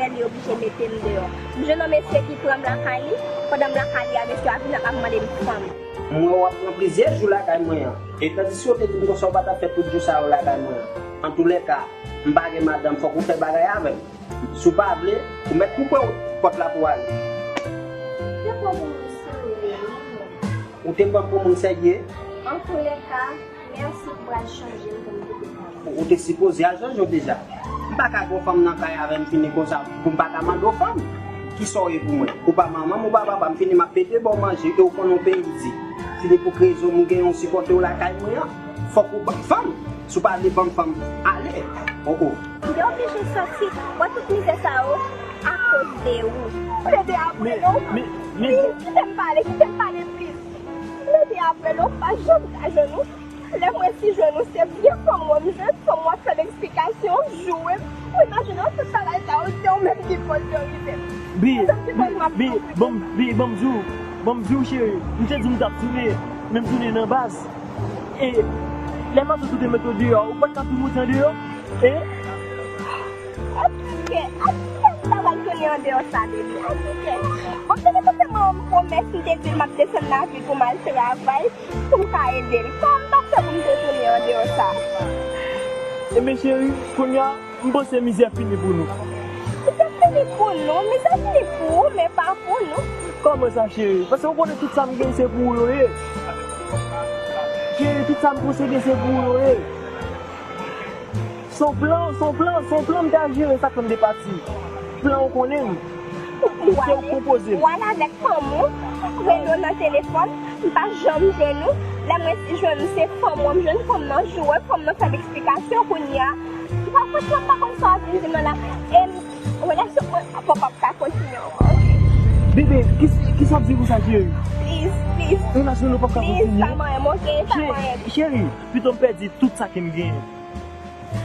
Lè li oblije mete m deyò. M jwenn yon mesye ki pran m lakay li, pandan m lakay li a, mesye a vin ap mande m fanm. Mwen w ap pran plizyè jou lakay mwen an. E tandis yo te di m konsa w pa t ap fè tout jou sa yo lakay mwen an. Antoulèka, m pa gen madanm, fòk ou fè bagay avè m. Si w pa vle, ou mèt koupe pòt la pou w ale. Te pran pou moun serye, wi, non. Ou te pran pou moun serye? Antoulèka, mèsi pou al chanje m pou m kite travay. Ou te sipoze al chanje w deja. M pa ka gen yon fanm nan kay avè m fini konsa pou m pa ka mande w fanm. Kisa w ye pou mwen? Ou pa manman m, ou pa papa m, fini m ap pede ba w manje e w konn yon peyi di. Fini pou k rezon m gen yon sipòte w lakay mwen an. Fòk ou ban m fanm. Si w pa vle ban m fanm, ale. Oh, oh. M te oblije sòti, wè tout mizè sa yo, akoz de ou. Plede apre non. Plis, kite m pale, kite m pale plis. Plede apre non, pa janm ka jwenn ou. Lè mwen si jwenn ou, se vye fanm mwen m jwenn, fanm w ap fè m eksplikasyon, joure m. Ou imajine w tout bagay sa yo, se ou menm ki koz yo rive. Bi, bi, bi, ban m, bi, ban m di w, ban m di w cheri, m te di m t ap tounen, men m tounen nan baz. E lè matant ou te mete w deyò, ou pa t ka tou moute andeyò? E? Atike, atike m ta pral tounen andeyò sa, bebe. Atike. Bon, m te gentan fè manman m pwomès, m te di l m ap desann lavil pou m al travay, pou m ka ede l. Kòman m t ap fè pou m te tounen andeyò sa? Ebyen, cheri, kounye a, m panse mizè fini pou nou. Mizè fini pou nou, mizè fini pou ou, men pa pou nou. Kòman sa, cheri? Paske ou konnen tout sa m gen, se pou ou yo ye. Cheri, tout sa m posede, se pou ou yo ye. Se yon plan, se yon plan, se yon plan m te al jere sa k fè m te pati. Plan ou konnen m. Se ou k pwopoze m. Ou al avèk fanm ou, rele w nan telefòn, m pa janm jwenn ou. Lè mwen si jwenn ou, se fanm ou m jwenn, fanm nan joure, fanm nan fè m eksplikasyon kounye a. M pa franchman m pa konn sa w ap vin di m nan la. E relasyon mwen pap ap ka kontinye ankò, oke? Bebe, ki, kisa w ap di konsa, cheri? Please, please. Relasyon nou pap ka kontinye? Please, pa manyen m, oke? Pa manyen m. Cheri, pito m pèdi tout sa ke m genyen.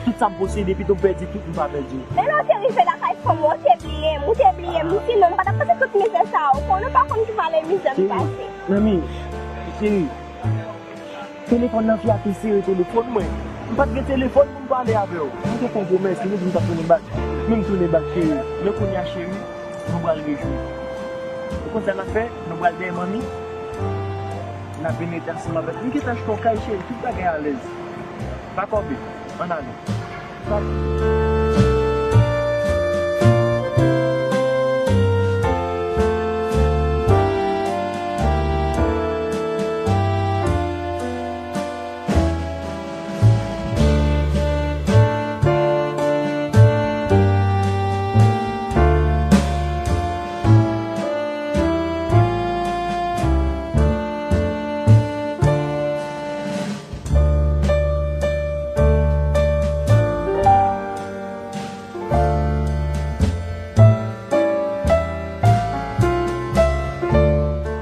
Tout sa m posede, pito m pèdi tout, m pa pèdi. Men lè w te rive lakay fanm ou, ou te bliye m, ou te bliye m, sinon m pa t ap pase tout mizè sa a, ou konnen, ou pa konn ki valè mizè m pase. Cheri, manmi, cheri, telefòn nan fi a te sere telefòn mwen. M pa t gen telefòn pou m pale avè w. M te fè yon pwomès, m te di m t ap tounen bak. Men m tounen bak, cheri. Men kounye a, cheri, nou pral rejwi. Ou konn sa n ap fè? Nou pral dèyè manmi. N ap vin rete ansanm avèk. M gentan achte yon kay, cheri. Tout bagay alèz. Pa kòbe. Ann ale.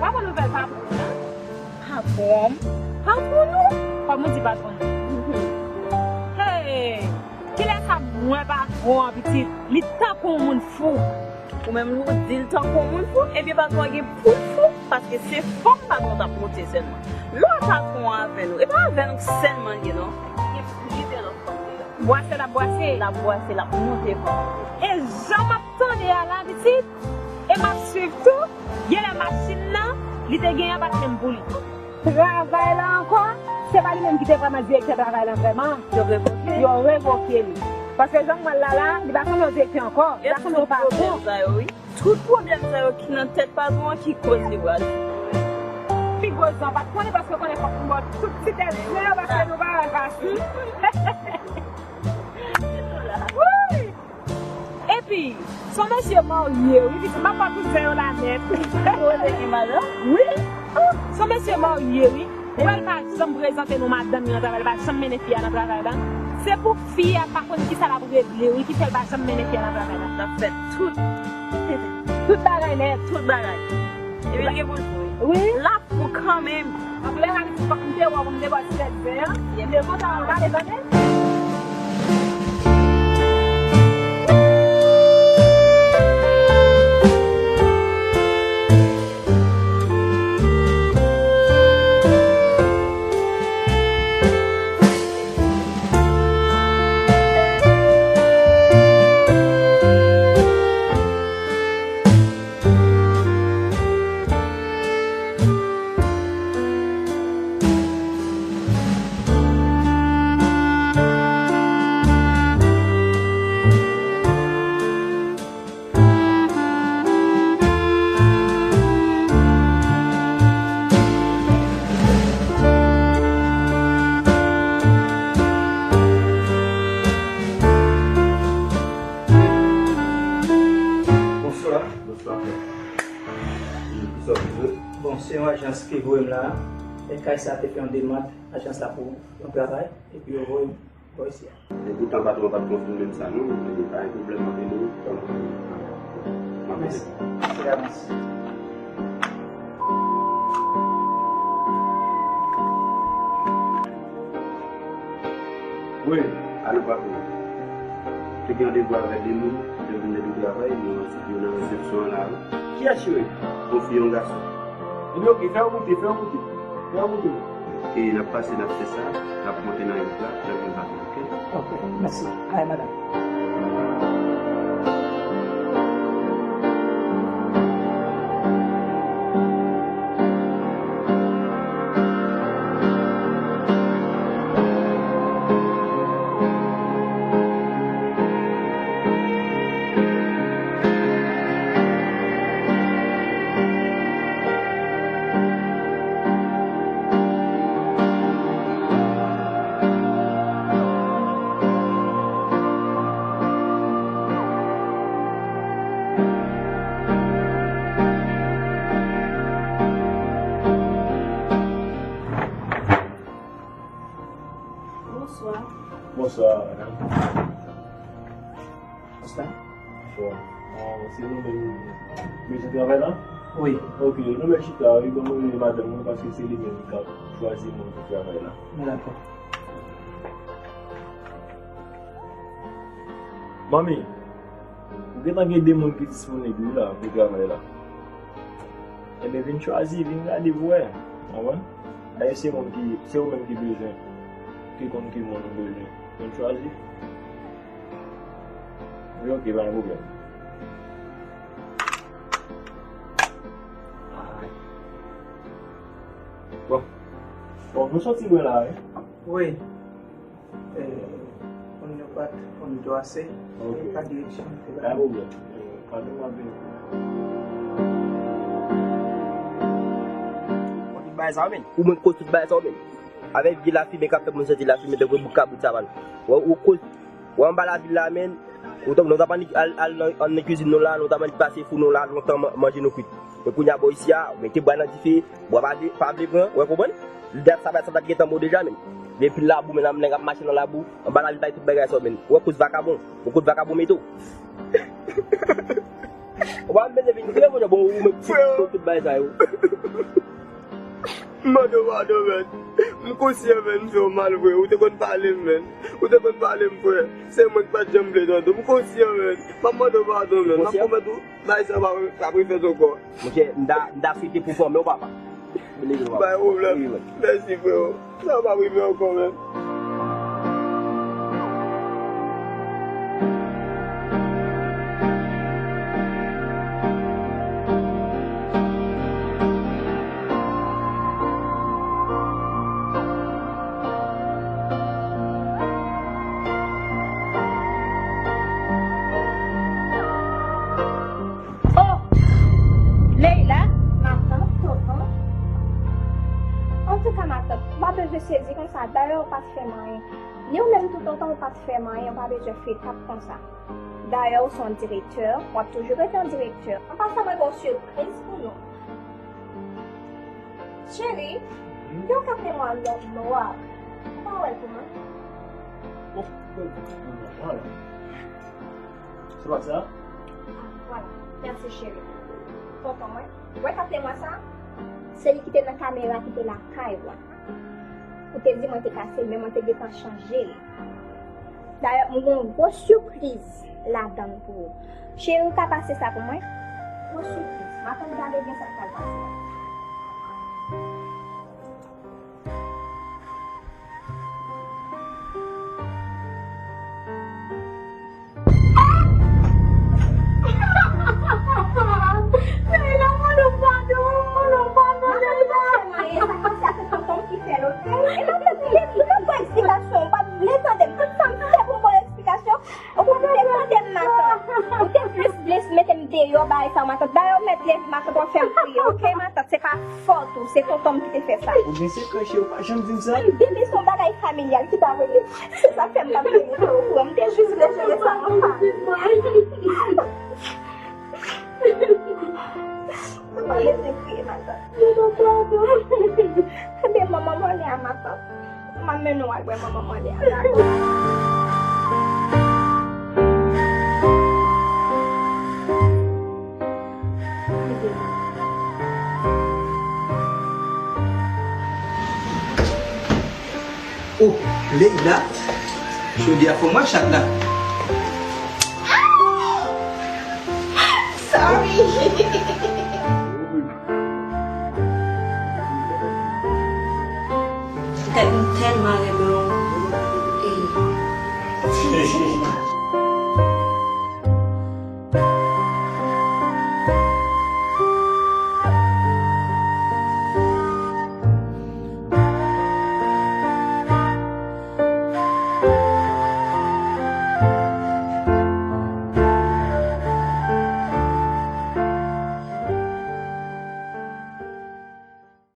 Wa bon nouvèl pa pou ou nan? Patwon m? Patwon nou? Kòman w di patwon nou? Hey! Kilè sa m wè patwon an pitit? Li tankou yon moun fou. Ou menm ou di l tankou yon moun fou, ebyen patwon an gen pou l fou, paske se fanm patwon t ap monte sèlman. Lè w wè patwon an avè nou, e pa avè nou sèlman l ye non. Li gen plizyè lòt fanm deyò. Bwase l ap bwase. L ap bwase, l ap monte fanm. E jan m ap tande a la pitit, e m ap swiv tou, genlè machin nan, li te genyen a pa t menm pou li. Travay la ankò, se pa li menm ki te vrèman direktè travay la vrèman. Yo revoke l. Yo revoke li. Paske jan m wè l la la, li pa sanble yon direktè ankò, li pa sanble yon patwon. Tout pwoblèm sa yo ki nan tèt patwon an ki koz li pral. Pi gwo zan pa t konnen paske konnen fòk nou ba tout ti tèt zen yo paske nou pa al fasil. Wi! Epi, se yon mesye marye, wi, pitit m ap ba tout zen yo la nèt. Ou te gen madanm? Wi. Se yon mesye marye, wi. Ou wè l pa janm prezante nou madanm li nan travay, li pa janm mennen fi a nan travay la. Se pou fi a pa konn kisa l ap regle, wi, ki fè l pa janm mennen fi a nan travay la. L ap fè tout, tout bagay nèt. Tout bagay. Epi l gen pou l fou, wi. Wi. L ap fou kanmenm. Anpil lè, l ap di fòk m te wè w pou m te ba w ti lèt vè a. M te kontan w gade, tande. Bonswa. Bonswa, frè. Bon, se yon ajans ki voye m la. E kay sa te fè yon demann ajans la pou yon travay, epi yo voye m bò isi a. E poutan patwon an pa t konfime m sa non, men pa gen pwoblèm, m ap ede w. M ap ede w. Mèsi. Mèsi davans. Wi, alo patwon. Te gen randevou avèk de moun, yo vin de travay, nou rankontre yo nan resepsyon an la wi. Kiyès yo ye? Yon fi, yon gason. Ebyen, oke, fè yo moute, fè yo moute. Fè yo moute. Oke, n ap pase, n ap fè sa, n ap monte nan lift la, n ap jwenn patwon, oke? Oke, mèsi. Ay, madanm. Bonswa. Bonswa, madanm. Bonswa. Bon, se nou menm ki bezwen travay la? Wi. Oke, nou mèt chita, wi, ban mwen rele madanm mwen, paske se li menm ki ka chwazi moun pou travay la. Dakò. Manmi, ou gentan gen de moun ki disponib, wi, la, pou travay la. Ebyen, vin chwazi, vin gade pou wè. Konprann? Dayè, se moun ki, se ou menm ki bezwen, ki konn ki moun ou bezwen. Vin chwazi. Wi, oke, pa gen pwoblèm. Bon. Bon, nou soti lwen la, wi. Wi. Eh, on ne pas, on doit se, ok. Pa direksyon, se pa. Pa pwoblèm. Eh, pa nou, m ap vini. Ou tout bagay sa, men. Ou menm koz tout bagay sa, men. Avèk vye lafimen k ap fè moun santi lafimen tankou bout kabrit savann. Ou, ou koz, ou anba lavil la, men. Ou tankou nou t ap annik al, al nan, an nan kizin nou la, nou t ap annik pase fou nou la, lontan man-, manje nou kwit. Men kounye a, bò isi a, ou mete bwa nan dife, bwa pa vle, pa vle pran, ou konprann? Lè sa, sa t ap gentan bon deja, men. Depi labou, men, nèg ap mache nan labou, anba lavil bay tout bagay sa, men. Ou wè koz vakabon, ou koz vakabon mete w. Ou pa bezwen vin kriye, bon, ou met tout, tout bagay sa yo. M mande w padon, men. M konsyan, men, m fè w mal vre. Ou te konn pale m, men. Ou te konn pale m, frè. Se mwen ki pa t janm vle tande w. M konsyan, men. M ap mande w padon, men. M ap pwomèt ou, bagay sa pa, pa refèt ankò. Monchè, m ta, m ta swete pou fanmi w, papa. Bay pwoblèm. Wi, wi. Mèsi, freo. Sa pa rive ankò, menm. Sezi konsa, dayè ou pa t fè m anyen. Ni ou menm tou tonton ou pa t fè m anyen, ou pa bezwen fè tap konsa. Dayè ou se yon direktè, w ap toujou rete yon direktè. An pasan mwen gen yon sipriz pou nou. Cheri, gen yon kaptenwa nò-, nwa. Ou pa wè l pou mwen? Oh, se pa sa? Ah, vwala. Mèsi, cheri. Tonton mwen. Wè kaptenwa sa? Se li ki te nan kamera ki te lakay ou a. Ou te di mwen te kase l, men mwen te gentan chanje l. Dayè, m gen yon gwo sipriz ladan l pou ou. Cheri, ou ka pase sa pou mwen? Gwo sipriz. M ap tann gade byen sa k pral pase a. Leila, mande w padon, mande w padon, Leila. Sa k pase a se tonton m ki fè l, oke? E matant, m te, m te pran eksplikasyon, ou pa t vle tande m. Tout sa m fè pou m ba w eksplikasyon, ou pa t vle tande m, matant. Ou te plis vle mete m deyò bagay sa, matant. Dayè, ou mèt leve, matant, w ap fè m kriye, oke, matant? Se pa fòt ou, se tonton m ki te fè sa. Ou gen sekrè, cheri, ou pa janm di m sa. Bebe, se yon bagay familyal ki ta rele. Se sa k fè m pa t vle mete w okouran. M te jis vle jere sa nan fanmi. Ou pa lese m kriye, matant. Ebe, manman mande a, matant. M ap mennen w al wè manman mande a, dakò? Oh, Leila, jodi a fò m wè chat la. Sorry. Tèt m tèlman rèd.